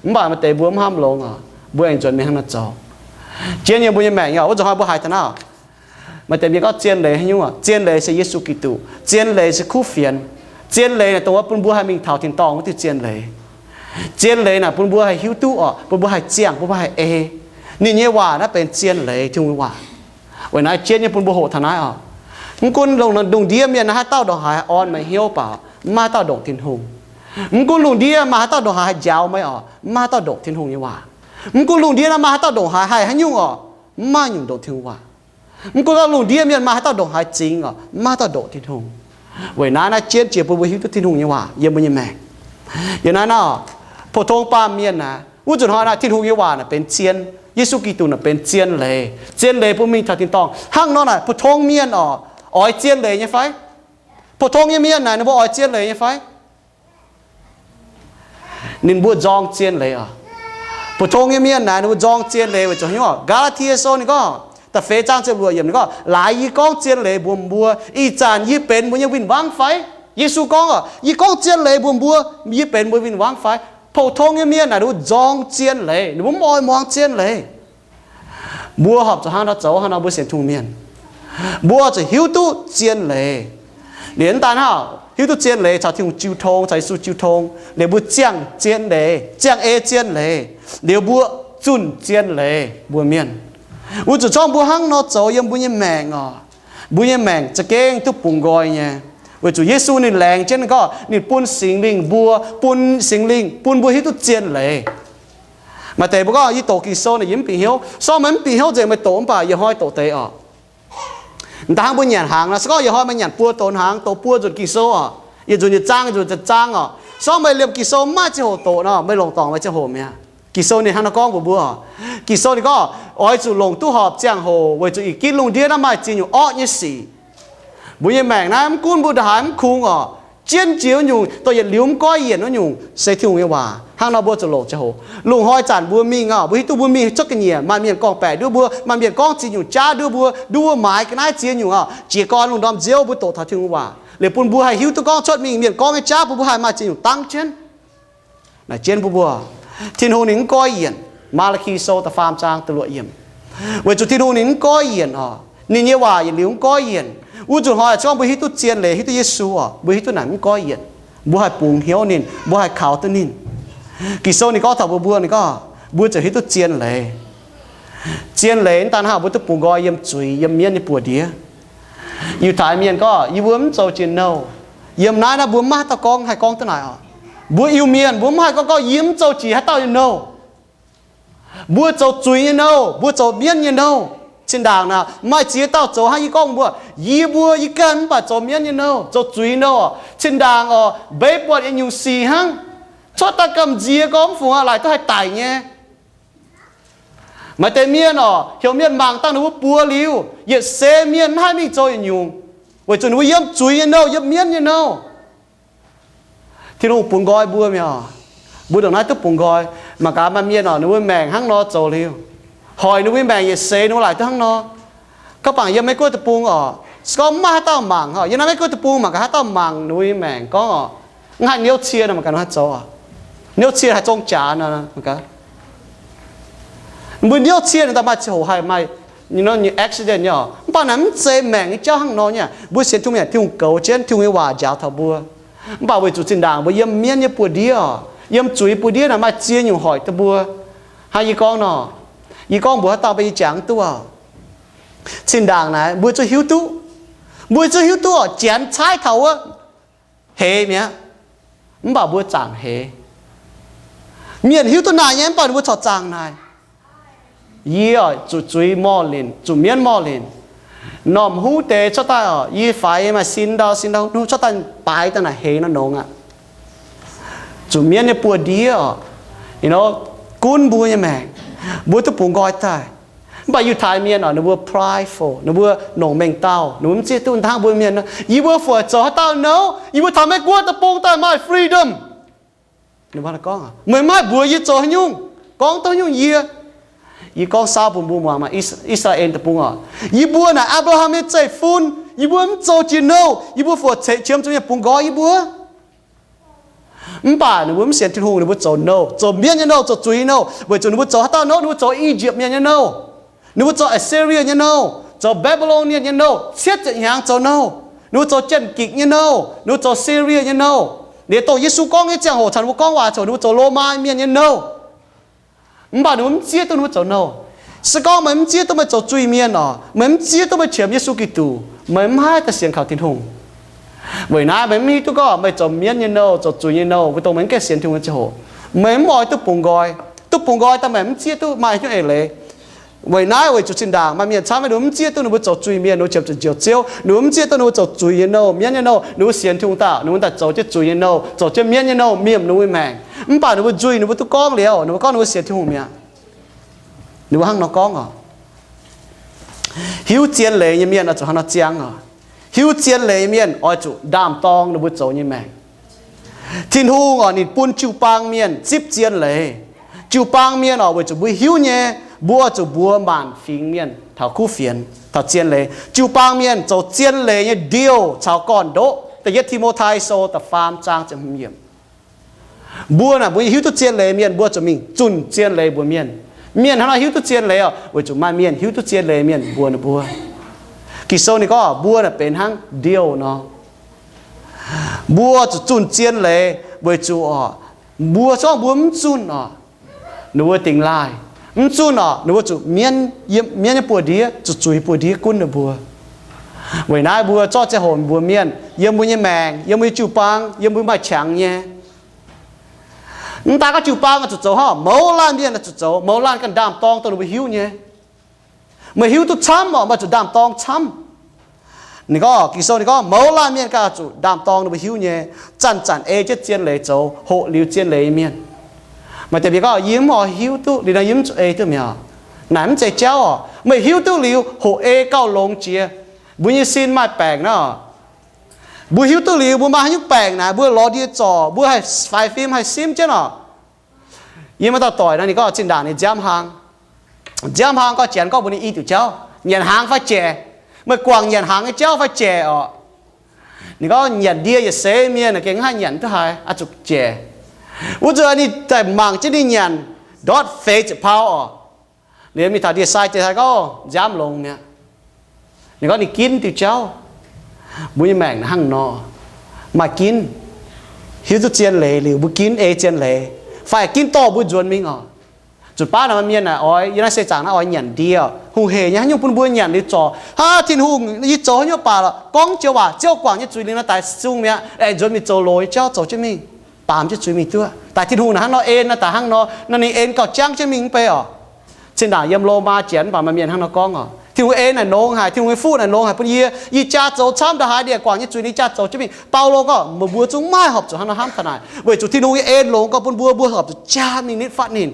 Mv baac maaih deix mbuo mv hnamv longx oc, mbuo aengx nzuonx mingh hnangv naaiv zoux. Jien nyei mbuo nyei maengc nyei oc, wuov nzunc hnoi mbuo haiz taux naaiv oc. Maaih deix mienh gorngv zien leiz haaix nyungc oc? Zien leiz se Yesu Giduc. Zien leiz se kuv fienx. Zien leiz naaic dongh wuov bun mbuo haih mingh taux tin-dorngh wuov diuh zien leiz. Zien leiz naaic bun mbuo haih hiuv duqv oc, bun mbuo haih ziangh, bun mbuo haih ei. Ninh nyei waac naaiv benx zien leiz, Tin-Hungh nyei waac. Weic naaiv jien nyei bun mbuo hoqc taux naaiv oc. Mv gunv lungh ndiev mienh naaiv haaix dauh ndongc haaix orn meih hnyouv baac mv maaih haaix dauh ndongc Tin-Hungh. Mv gunv lungh ndiev maaih haaix dauh ndongc haaix haih njaaux meih oc, mv maaih haaix dauh ndongc Tin-Hungh nyei waac. Mv gunv lungh ndiev naaiv maaih haaix dauh ndongc haaix haih haaix nyungc oc, mv maaih nyungc ndongc Tin-Hungh waac. Mv gunv gorngv lungh ndiev mienh maaih haaix dauh ndongc haaix zingx oc, mv maaih haaix dauh ndoqc Tin-Hungh. Weic naaiv naaiv jienv jiex bun mbuo hiuv duqv Tin-Hungh nyei waac yiem mbuo nyei maengc. Yiem naaiv nor, pou-tong baamh mienh naaic, wuov zuqc hnoi naaic Tin-Hungh nyei waac naaic benx zien, Yesu Giduc naaic benx zien leiz. Zien leiz bun mingh taux tin-dorngh. Hnangv nor naaic, pou-tong mienh oc, oix zien leiz nyei fai? Pou-tong nyei mienh naaic, ninh mbuo oix zien leiz nyei fai? Ninh mbuo nzorng zien leiz oc. Pou-tong nyei mienh naaic, ninh mbuo nzorng zien leiz weic zuqc hnyouv. Gaa^laa^tie Sou ninh gorngv, da'feix zaang ziepc luoqc yiemc ninh gorngv, laaix yie gorngv zien leiz mbuox mbuo, ih zanc yie benx mbuo nyei win-wangv fai? Yesu gorngv oc, yie gorngv zien leiz mbuox mbuo, yie benx mbuo win-wangv fai? Pou-tong nyei mienh naaic, ninh mbuo nzorng zien leiz, ninh mbuo mv oix muangx zien leiz. Mbuo horpc zuqc hnangv nor zoux, hnangv nor mbuo sienx Tin-Hungh mienh, mbuo zuqc hiuv duqv zien leiz. Liuz mv daan hnangv hiuv duqv zien leiz caux Tin-Hungh jiu tong, caux Yesu jiu tong, liuz mbuo ziangh zien leiz, ziangh ei zien leiz, liuz mbuo zunh zien leiz mbuo mienh. Wuov zuqc zorngv mbuo hnangv nor zoux yiem mbuo nyei maengc oc, mbuo nyei maengc za'gengh duqv bungx nqoi nyei. Weic zuqc Yesu ninh laengz jienv ninh gorngv ninh bun Singx Lingh mbuo, bun Singx Lingh bun mbuo hiuv duqv zien leiz. Maaih deix mbuo gorngv, yie doqc Ging-Sou naaic yie mv bieqc hnyouv. Sorng meih mv bieqc hnyouv nzengc meih doqc mv baac yietc hnoi doqc deix oc. Dangh mbuo nyanc hnaangx nor, se gorngv yietc hnoi meih nyanc buo donx hnaangx, doqc buo nzunc Ging-Sou oc, yietc nzunc yietc zaang, yietc nzunc yietc zaang oc, sorng meih liemh Ging-Sou mv maaih ziangh hoc doqc nor, meih longc dorngc meih ziangh hoc mi'aqv. Ging-Sou ninh hnangv nor gorngv mbuox mbuo oc. Ging-Sou ninh gorngv, oix zuqc longc duqv horpc ziangh hoc weic zuqc ih gitv lungh ndiev naaiv maaih ziex nyungc orqv nyei sic. Mbuo nyei maengc naaiv mv gunv mbuo ndongc haaix mv kungx oc, jienv jiex wuov nyungc, dongh yietc liuz mv goiv yienc wuov nyungc, se Tin-Hungh nyei waac. Hnangv nor mbuo zuqc longc ziangh hoc. Lungh hnoi zanc mbuo mingh oc, mbuo hiuv duqv mbuo mingh cuotv ga'nyiec, maaih mienh gorngv-baeqc nduov mbuo, maaih mienh gorngv ziex nyungc jaav nduov mbuo, nduov mbuo maaiz ga'naaiv ziex nyungc oc, jiez gorn lungh ndorm nziouv mbuo doqc taux Tin-Hungh waac, liuz bun mbuo haih hiuv duqv gorngv cuotv mingh mienh gorngv nyei jaav bun mbuo haih maaih ziex nyungc dangv jienv. Naaic jienv bun mbuo, Tin-Hungh ninh mv goiv yienc. Maa^laa^ki Sou da'faam zaang da'luoqc yiemc. Weic zuqc Tin-Hungh ninh mv goiv yienc oc, ninh nyei waac yietc liuz mv goiv yienc. Wuov zuqc hnoi se gorngv mbuo hiuv duqv zien leiz, hiuv duqv Yesu oc, mbuo hiuv duqv naaic mv goiv yienc, mbuo haih bungx hnyouv ninh, mbuo haih kaux duqv ninh. Ging-Sou ninh gorngv taux mbuo, mbuo ninh gorngv mbuo ziouc hiuv duqv zien leiz. Zien leiz mv daan hnangv mbuo duqv bungx nqoi yiem zuiz, yiem mienv nyei buoz-ndiev. Yiutai mienh gorngv, yie mbuo mv zoux jiex nouh. Yiem naaiv naaiv mbuo mv maaih haaix dauh gorngv haih gorngv duqv naaic oc. Mbuo Iu-Mienh mbuo mv haih gorngv, gorngv yie mv zoux jiex haaix dauh nyei nouh. Mbuo zoux zuiz nyei nouh, mbuo zoux mienv nyei nouh. Zinh ndaangc naaic maaih ziex dauh zoux hnangv yie gorngv mbuo, yie mbuo yie ganh mv baac zoux mienv nyei nouh, zoux zuiz nyei nouh. Zinh ndaangc oc, mbeix buatc yietc nyungc sic hnangv, cuotv daaih gamh nziex gorngv mv fungc aqv, laaic duqv haih daic nyei. Maaih deix mienh oc, heuc mienh mangc dangh ninh mbuo buoz liuz, yietc seix mienh mv haih mingh zoux yietc nyungc, weic zuqc ninh mbuo yiem zuiz nyei nouh, yiem mienv nyei nouh. Tin-Hungh bungx nqoi mbuo mi'aqv oc. Mbuo ndongc naaiv duqv bungx nqoi. Mangc gaax maaih mienh oc, ninh mbuo maengc hnangv nor zoux liuz, hoic ninh mbuo maengc yietc seix ninh mbuo laaic duqv hnangv nor. Gorngv bangc yiem Meiv Guoqv deic-bung oc, se gorngv mv maaih haaix dauh mangc oc, yiem naaiv Meiv Guoqv deic-bung mangc gaax haaix dauh mangc ninh mbuo nyei maengc gorngv oc, mv haih niouv cie nor, mangc gaax ninh haih zoux oc. Niouv cie haih zong jaax nor, mangc gaax. Mbuo niouv cie ninh daaih maaih ziangh hoc haih maaih accident nyei oc. Mv baac naaic mv zeiz maengc nyei jauv hnangv nor nyei. Mbuo sienx Tin-Hungh mienh, Tin-Hungh goux jienv, Tin-Hungh nyei waac njaaux taux mbuo. Mv baac weic zuqc zinh ndaangc mbuo yiem mienv nyei buoz-ndiev oc, yiem zuiz buoz-ndiev naaic maaih ziex nyungc hoic duqv mbuo. Hnangv yie gorngv nor, yie gorngv mbuox haaix dauh mbuo yie jangx mv duqv oc. Zinh ndaangc naaic mbuo zungv hiuv duqv, mbuo zungv hiuv duqv oc, Janx caaiv taux wuov heix mi'aqv. Mv baac mbuo zaangc heix. Mienh hiuv duqv naaic nyei, mv baac ninh mbuo corc zaangc naaic. Yie oc, zuqc zuiz morh linc, zuqc mienv morh linc. Normh huv deix cuotv daaih oc, yie faix maaih sin ndau sin ndau hnuv cuotv daaih baaix daaih naaic heix nor nongx aqv. Zuqc mienv nyei buoz-ndiev oc, you know, gunv mbuo nyei maengc, mbuo duqv bungx nqoi daaih. Mv baac Yiutai Mienh oc, ninh mbuo prideful, ninh mbuo nongc mengh dauh, ninh mbuo mv zieqv duqv hnangv mbuo mienh nor, yie mbuo fu'jueiv zoux haaix dauh nouh, yie mbuo taux Meiv Guoqv deic-bung daaih maaih freedom. Ninh mbuo gorngv, meih mv haih mbuox yie zoux haaix nyungc, gorngv duqv haaix nyungc yie. Yie gorngv saauv bun mbuo muangx maah, Is- I^saa^laa^en deic-bung oc, yie mbuo naaic Apc^laa^ham nyei zeiv-fun, yie mbuo mv zoux jiex nouh, yie mbuo fu'jueiv ceix qiemx zuqc mienh bungx nqoi yie mbuo. Mv baac ninh mbuo mv sienx Tin-Hungh, ninh mbuo zoux nouh, zoux mienv nyei nouh, zoux zuiz nyei nouh, weic zuqc ninh mbuo zoux haaix dauh nouh? Ninh mbuo zoux I^yipv Mienh nyei nouh, ninh mbuo zoux Assyria nyei nouh, zoux Babylonian nyei nouh, cietv ziepc hnyangx zoux nouh. Ninh mbuo zoux Janx-Gikc nyei nouh, ninh mbuo zoux Syria nyei nouh. Liuz dongh Yesu gorngv nyei ziangh hoc caux ninh mbuo gorngv waac ziangh hoc, ninh mbuo zoux Lomaa Mienh nyei nouh. Mv baac ninh mbuo mv zieqv duqv ninh mbuo zoux nouh. Se gorngv meih mv zieqv duqv meih zoux zuiz-mienh oc, meih mv zieqv duqv meih qiemx Yesu Giduc, meih mv haih daaih sienx kaux Tin-Hungh. Weic naaiv meih mv hiuv duqv gorngv meih zoux mienv nyei nouh, zoux zuiz nyei nouh, mbuo dongh meih mv gaengh sienx Tin-Hungh nyei ziangh hoc, meih mv oix duqv bungx nqoi. Duqv bungx nqoi daaih meih mv zieqv duqv maaih hnyouv eix leiz. Weic naaiv, weic zuqc zinh ndaangc maaih mienh camv, ninh mbuo mv zieqv duqv ninh mbuo zoux zuiz-mienh, ninh mbuo ziouc ziouc ziouv, ninh mbuo mv zieqv duqv ninh mbuo zoux zuiz nyei nouh, mienv nyei nouh, ninh mbuo sienx Tin-Hungh daaih, ninh mbuo daaih zoux jienv zuiz nyei nouh, zoux jienv mienv nyei nouh, miem ninh mbuo maengc. Mv baac ninh mbuo nzuih, ninh mbuo duqv gorngv liuz, ninh mbuo gorngv ninh mbuo sienx Tin-Hungh mi'aqv. Ninh mbuo hnangv nor gorngv oc. Hiuv zien leiz nyei mienh oix zuqc hnangv nor ziangh oc. Hiuv zien leiz nyei mienh oix zuqc ndaam-dorng ninh mbuo zoux nyei maengc. Tin-Hungh oc, ninh bun jiu-baang mienh zipv zien leiz. Jiu-baang mienh oc, weic zuqc mbuo hiuv nyei, mbuo oix zuqc mbuox maanc fingx mienh taux kuv fienx, taux zien leiz. Jiu-baang mienh zoux zien leiz nyei ndiouh caux gorn-ndoqv. Da'yietv Ti^mo^tai Sou da'faam zaang ziepc hmz yiemc. Mbuo naaic, mbuo nyei hiuv duqv zien leiz mienh, mbuo zuqc mingh zunh zien leiz mbuox mienh. Mienh hnangv naaiv hiuv duqv zien leiz oc, weic zuqc maaih mienh hiuv duqv zien leiz mienh mbuox ninh mbuo. Ging-Sou ninh gorngv mbuo naaic benx hnangv ndiouh nor. Mbuo zuqc zunh zien leiz weic zuqc oc, mbuo zorngv mbuo mv zunh oc, ninh mbuo dingx laaih. Mv zunh oc, ninh mbuo zuqc mienv, mienv nyei buoz-ndiev, zuqc zuiz buoz-ndiev gunv ninh mbuo. Weic naaiv mbuo zorqv ziangh hoc mbuox mienh, yiem mbuo nyei maengc, yiem mbuo nyei jiu-baang, yiem mbuo maaih qangx nyei, mv daaih gorngv jiu-baang oix zuqc zoux hnangv, mouz laanh mienh oix zuqc zoux, mouz laanh ganh ndaam-dorng dongh ninh mbuo hiuv nyei. Meih hiuv duqv camv oc, meih zuqc ndaam-dorng camv. Ninh gorngv, Ging-Sou ninh gorngv mouz laanh mienh ganh zuqc ndaam-dorng ninh mbuo hiuv nyei, zanc-zanc ei jienv zien leiz zoux, hoqc liuz zien leiz nyei mienh. Maaih deix mienh gorngv, yie mv oix hiuv duqv, liuz nor yie mv zuqc ei duqv mi'aqv. Naaic mv zeiz jauv oc. Meih hiuv duqv liuz hoqc ei gauh longx jiex. Mbuo nyei sin maaih baengc naaiv oc. Mbuo hiuv duqv liuz mbuo maaih haaix nyungc baengc naaic, mbuo lorz ndie zorc, mbuo haih faix fim haih simv jienv oc. Yie maaih dauh doic naaic, ninh gorngv zinh ndaangc ninh nziaamv hlang. Nziaamv hlang gorngv Janx gorngv mbuox ninh i diuc jauv, nyanc hnaangx fai jaic. Meih guangc nyanc hnaangx nyei jauv fai jaic oc? Ninh gorngv nyanc ndie yietc seix mienh gengh mv haih nyanc duqv haaix, oix zuqc jaic. Wuov nzunc ninh daaih mangc jienv ninh nyanc ndortv feix ziepc pau oc. Liuz mingh taux ndie-sai jiex haaix gorngv nziaamv longx mi'aqv. Ninh gorngv ninh ginv diuh jauv. Mbuo nyei maengc hnangv nor, maaih ginv, hiuv duqv zien leiz liuz mbuo ginv ei zien leiz, fai ginv dorh mbuo nzuonx mingh oc. Zuqc baav naaic maaih mienh naaic oix, yiem naaiv seix zaangc naaiv oix nyanc ndie, hungh heic nyei haaix nyungc bun mbuo nyanc liuz zorc, haa, Tin-Hungh, yie zoux haaix nyungc baac lorqc, gorngv joux waac, Ziouv guangc nyei zuiz liuz nor daaih sung mi'aqv, aengx nzuonx mingh zoux loz nyei jauv zoux jienv mingh, baamz jienv zuiz mingh duqv. Daaih Tin-Hungh naaic hnangv nor en, naaiv daaih hnangv nor, naaiv ninh en gauh jangv jienv mingh mv bei oc. Zinh ndaangc yiem Lomaa Janx mv baac maaih mienh hnangv nor gorngv oc, Tin-Hungh en naaic nongx haic, Tin-Hungh nyei fuqv naaic nongx haic bun yie, yie jaa zoux camv ndongc haaix ndie guangc nyei zuiz ninh jaa zoux jienv mingh. Baulo gorngv, meih mbuo zungv maiv horpc zuqc hnangv nor hnamv taux naaic, weic zuqc Tin-Hungh nyei en longx gorngv bun mbuo, mbuo horpc zuqc jaa mingh nitv fatv ninh.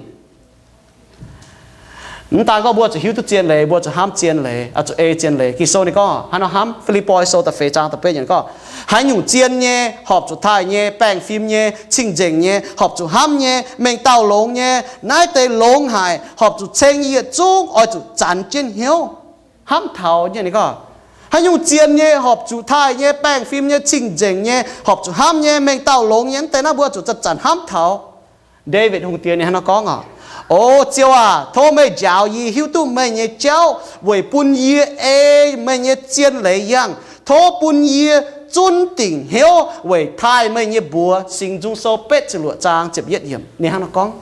Mv daan gorngv mbuo zuqc hiuv duqv zien leiz, mbuo zuqc hnamv zien leiz, oix zuqc ei zien leiz. Ging-Sou ninh gorngv hnangv nor hnamv, Fi^lipv^poi Sou da'feix zaang da'betv yiemc gorngv, haaix nyungc zien nyei, horpc zuqc taaih nyei, baengh fim nyei, cing-nzengc nyei, horpc zuqc hnamv nyei, mengh dauh longx nyei, naaiv deix longx haic, horpc zuqc ceng yie yietc zungv oix zuqc zanc jienv hnyouv hnamv taux nyei. Ninh gorngv, haaix nyungc zien nyei, horpc zuqc taaih nyei, baengh fim nyei, cing-nzengc nyei, horpc zuqc hnamv nyei, mengh dauh longx nyei, mv deix naaiv mbuo zuqc zanc-zanc hnamv taux. Ndaawitv Hungh Diex ninh hnangv nor gorngv oc, O Ziouv aac, tov meih njaaux yie hiuv duqv meih nyei jauv weic bun yie ei meih nyei zien leiz yangh. Tov bun yie zunv dingc hnyouv weic taaih meih nyei mbuox. Singx Nzung Sou betv ziepc luoqc zaang ziepc yietv yiemc ninh hnangv nor gorngv.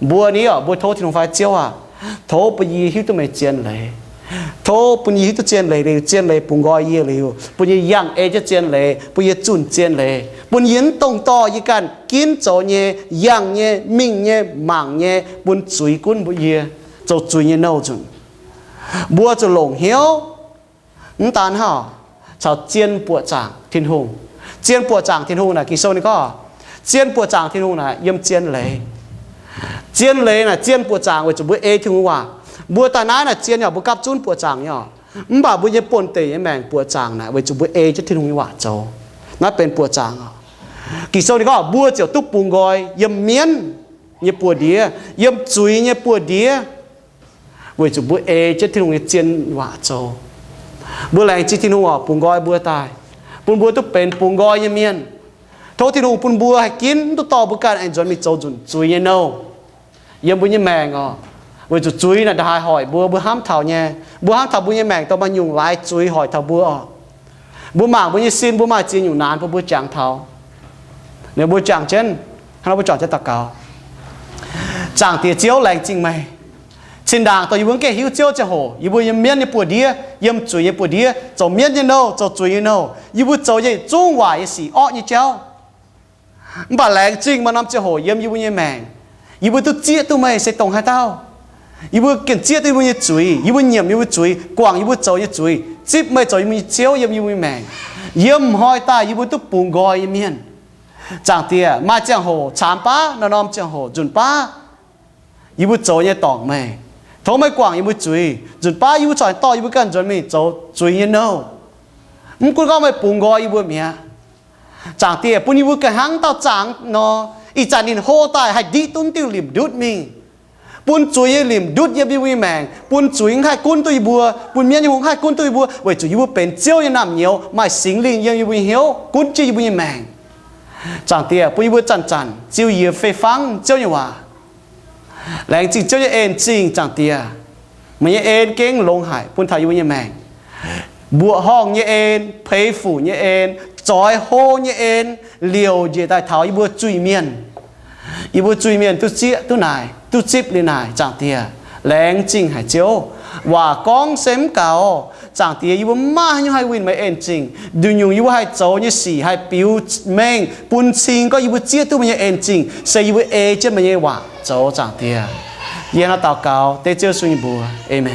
Mbuo ni oc, mbuo tov Tin-Hungh fai, Ziouv aac, tov bun yie hiuv duqv meih zien leiz. Tov bun yie hiuv duqv zien leiz liuz, zien leiz bungx nqoi yie liuz, bun yie yangh ei jienv zien leiz, bun yie zunh zien leiz, bun yie mv dongh dorh yie ganh ginv zoux nyei, yangh nyei, mingh nyei, mangc nyei, bun zuiz gunv mbuo yie, zoux zuiz nyei nouh nzunc. Mbuo zuqc longc hnyouv. Mv daan hnangv, caux zien buoqc zaangc Tin-Hungh. Zien buoqc zaangc Tin-Hungh naaic, Ging-Sou ninh gorngv, zien buoqc zaangc Tin-Hungh naaic yiem zien leiz. Zien leiz naaic zien buoqc zaangc weic zuqc mbuo ei Tin-Hungh waac. Mbuo daaih naaiv naaic zien nyei, mbuo gapv zunv buoqc zaangc nyei oc. Mv baac mbuo nyei buonv-deic nyei maengc buoqc zaangc naaic weic zuqc mbuo ei jienv Tin-Hungh nyei waac zoux. Naaiv benx buoqc zaangc oc. Ging-Sou ninh gorngv mbuo ziouc duqv bungx nqoi yiem mienv nyei buoz-ndiev, yiem zuiz nyei buoz-ndiev, weic zuqc mbuo ei jienv Tin-Hungh nyei zien waac zoux. Mbuo laengz zingh Tin-Hungh oc, bungx nqoi mbuo daaih, bun mbuo duqv benx bungx nqoi nyei mienh. Tov Tin-Hungh bun mbuo haih ginv mv duqv dorh mbuo ganh aengx nzuonx mingh zoux nzunc zuiz nyei nouh yiem mbuo nyei maengc oc. Weic zuqc zuiz naaic ndongc haaix hoic mbuo, mbuo hnamv taux nyei. Mbuo hnamv taux mbuo nyei maengc dongh maaih nyungc laaix zuiz hoic taux mbuo oc. Mbuo mangc mbuo nyei sin, mbuo maaih ziex nyungc naanx bun mbuo jangx taux. Liuz mbuo jangx jienv, hnangv nor mbuo juangc jienv daux gaux. Zaangc Diex Ziouv, laengz zingh meih. Zinh ndaangc dongh yie mbuo mv gaengh hiuv Ziouv ziangh hoc, yie mbuo yiem mienv nyei buoz-ndiev, yiem zuiz nyei buoz-ndiev, zoux mienv nyei nouh, zoux zuiz nyei nouh, yie mbuo zoux nyei yietc zungv waaic nyei sic, orqv nyei jauv. Mv baac laengz zingh maaih norm ziangh hoc yiem yie mbuo nyei maengc, yie mbuo duqv zieqv duqv meih se dongh haaix dauh. Yie mbuo gengh zieqv duqv yie mbuo nyei zuiz, yie mbuo nyiemc yie mbuo zuiz, guangc yie mbuo zoux nyei zuiz, zipv meih zoux yie mbuo nyei Ziouv yiem yie mbuo nyei maengc. Yiem hnoi daaih yie mbuo duqv bungx nqoi nyei mienh. Zaangc Diex, maaih ziangh hoc caamx baav, norm-norm ziangh hoc nzunc baav yie mbuo zoux nyei dorngc meih. Tov meih guangc yie mbuo zuiz. Nzunc baav yie mbuo corc dorh yie mbuo ganh nzuonx mingh zoux zuiz nyei nouh. Mv gunv gorngv meih bungx nqoi yie mbuo mi'aqv. Zaangc Diex, bun yie mbuo ganh hnangv dauh zaangc nor, ih zanc ninh hlo daaih haih ndiqv duqv diuh limc ndutv mingh, bun zuiz nyei limc ndutv yiem yie mbuo nyei maengc, bun zuiz mv haih gunv duqv yie mbuo, bun mienv nyei hungh mv haih gunv duqv yie mbuo, weic zuqc yie mbuo benx Ziouv nyei naamh nyouz, maaih Singx Lingh yiem yie mbuo nyei hnyouv, gunv jienv yie mbuo nyei maengc. Zaangc Diex, bun yie mbuo zanc-zanc ziux yietc fei fangv Ziouv nyei waac. Laengz zingh Ziouv nyei en zingh, Zaangc Diex. Meih nyei en gengh longx haic bun taux yie mbuo nyei maengc. Mbuoqc horngh nyei en, peix fuc nyei en, zoix hlo nyei en, liouc njiec daaih taux yie mbuo zuiz-mienh. Yie mbuo zuiz-mienh duqv zieqv duqv naaic, duqv zipv liuz naaic, Zaangc Diex. Laengz zingh haic Ziouv. Waac gorngv se mv gaux, Zaangc Diex, yie mbuo maiv maaih haaix nyungc haih winh meih en zingh. Nduqc nyungc yie mbuo haih zoux nyei sic haih biux mengh bun cing gorngv yie mbuo zieqv duqv meih nyei en zingh se yie mbuo ei jienv meih nyei waac zoux, Zaangc Diex. Yie hnangv naaiv daux gaux dengv Ziouv Yesu nyei mbuox. Aamen.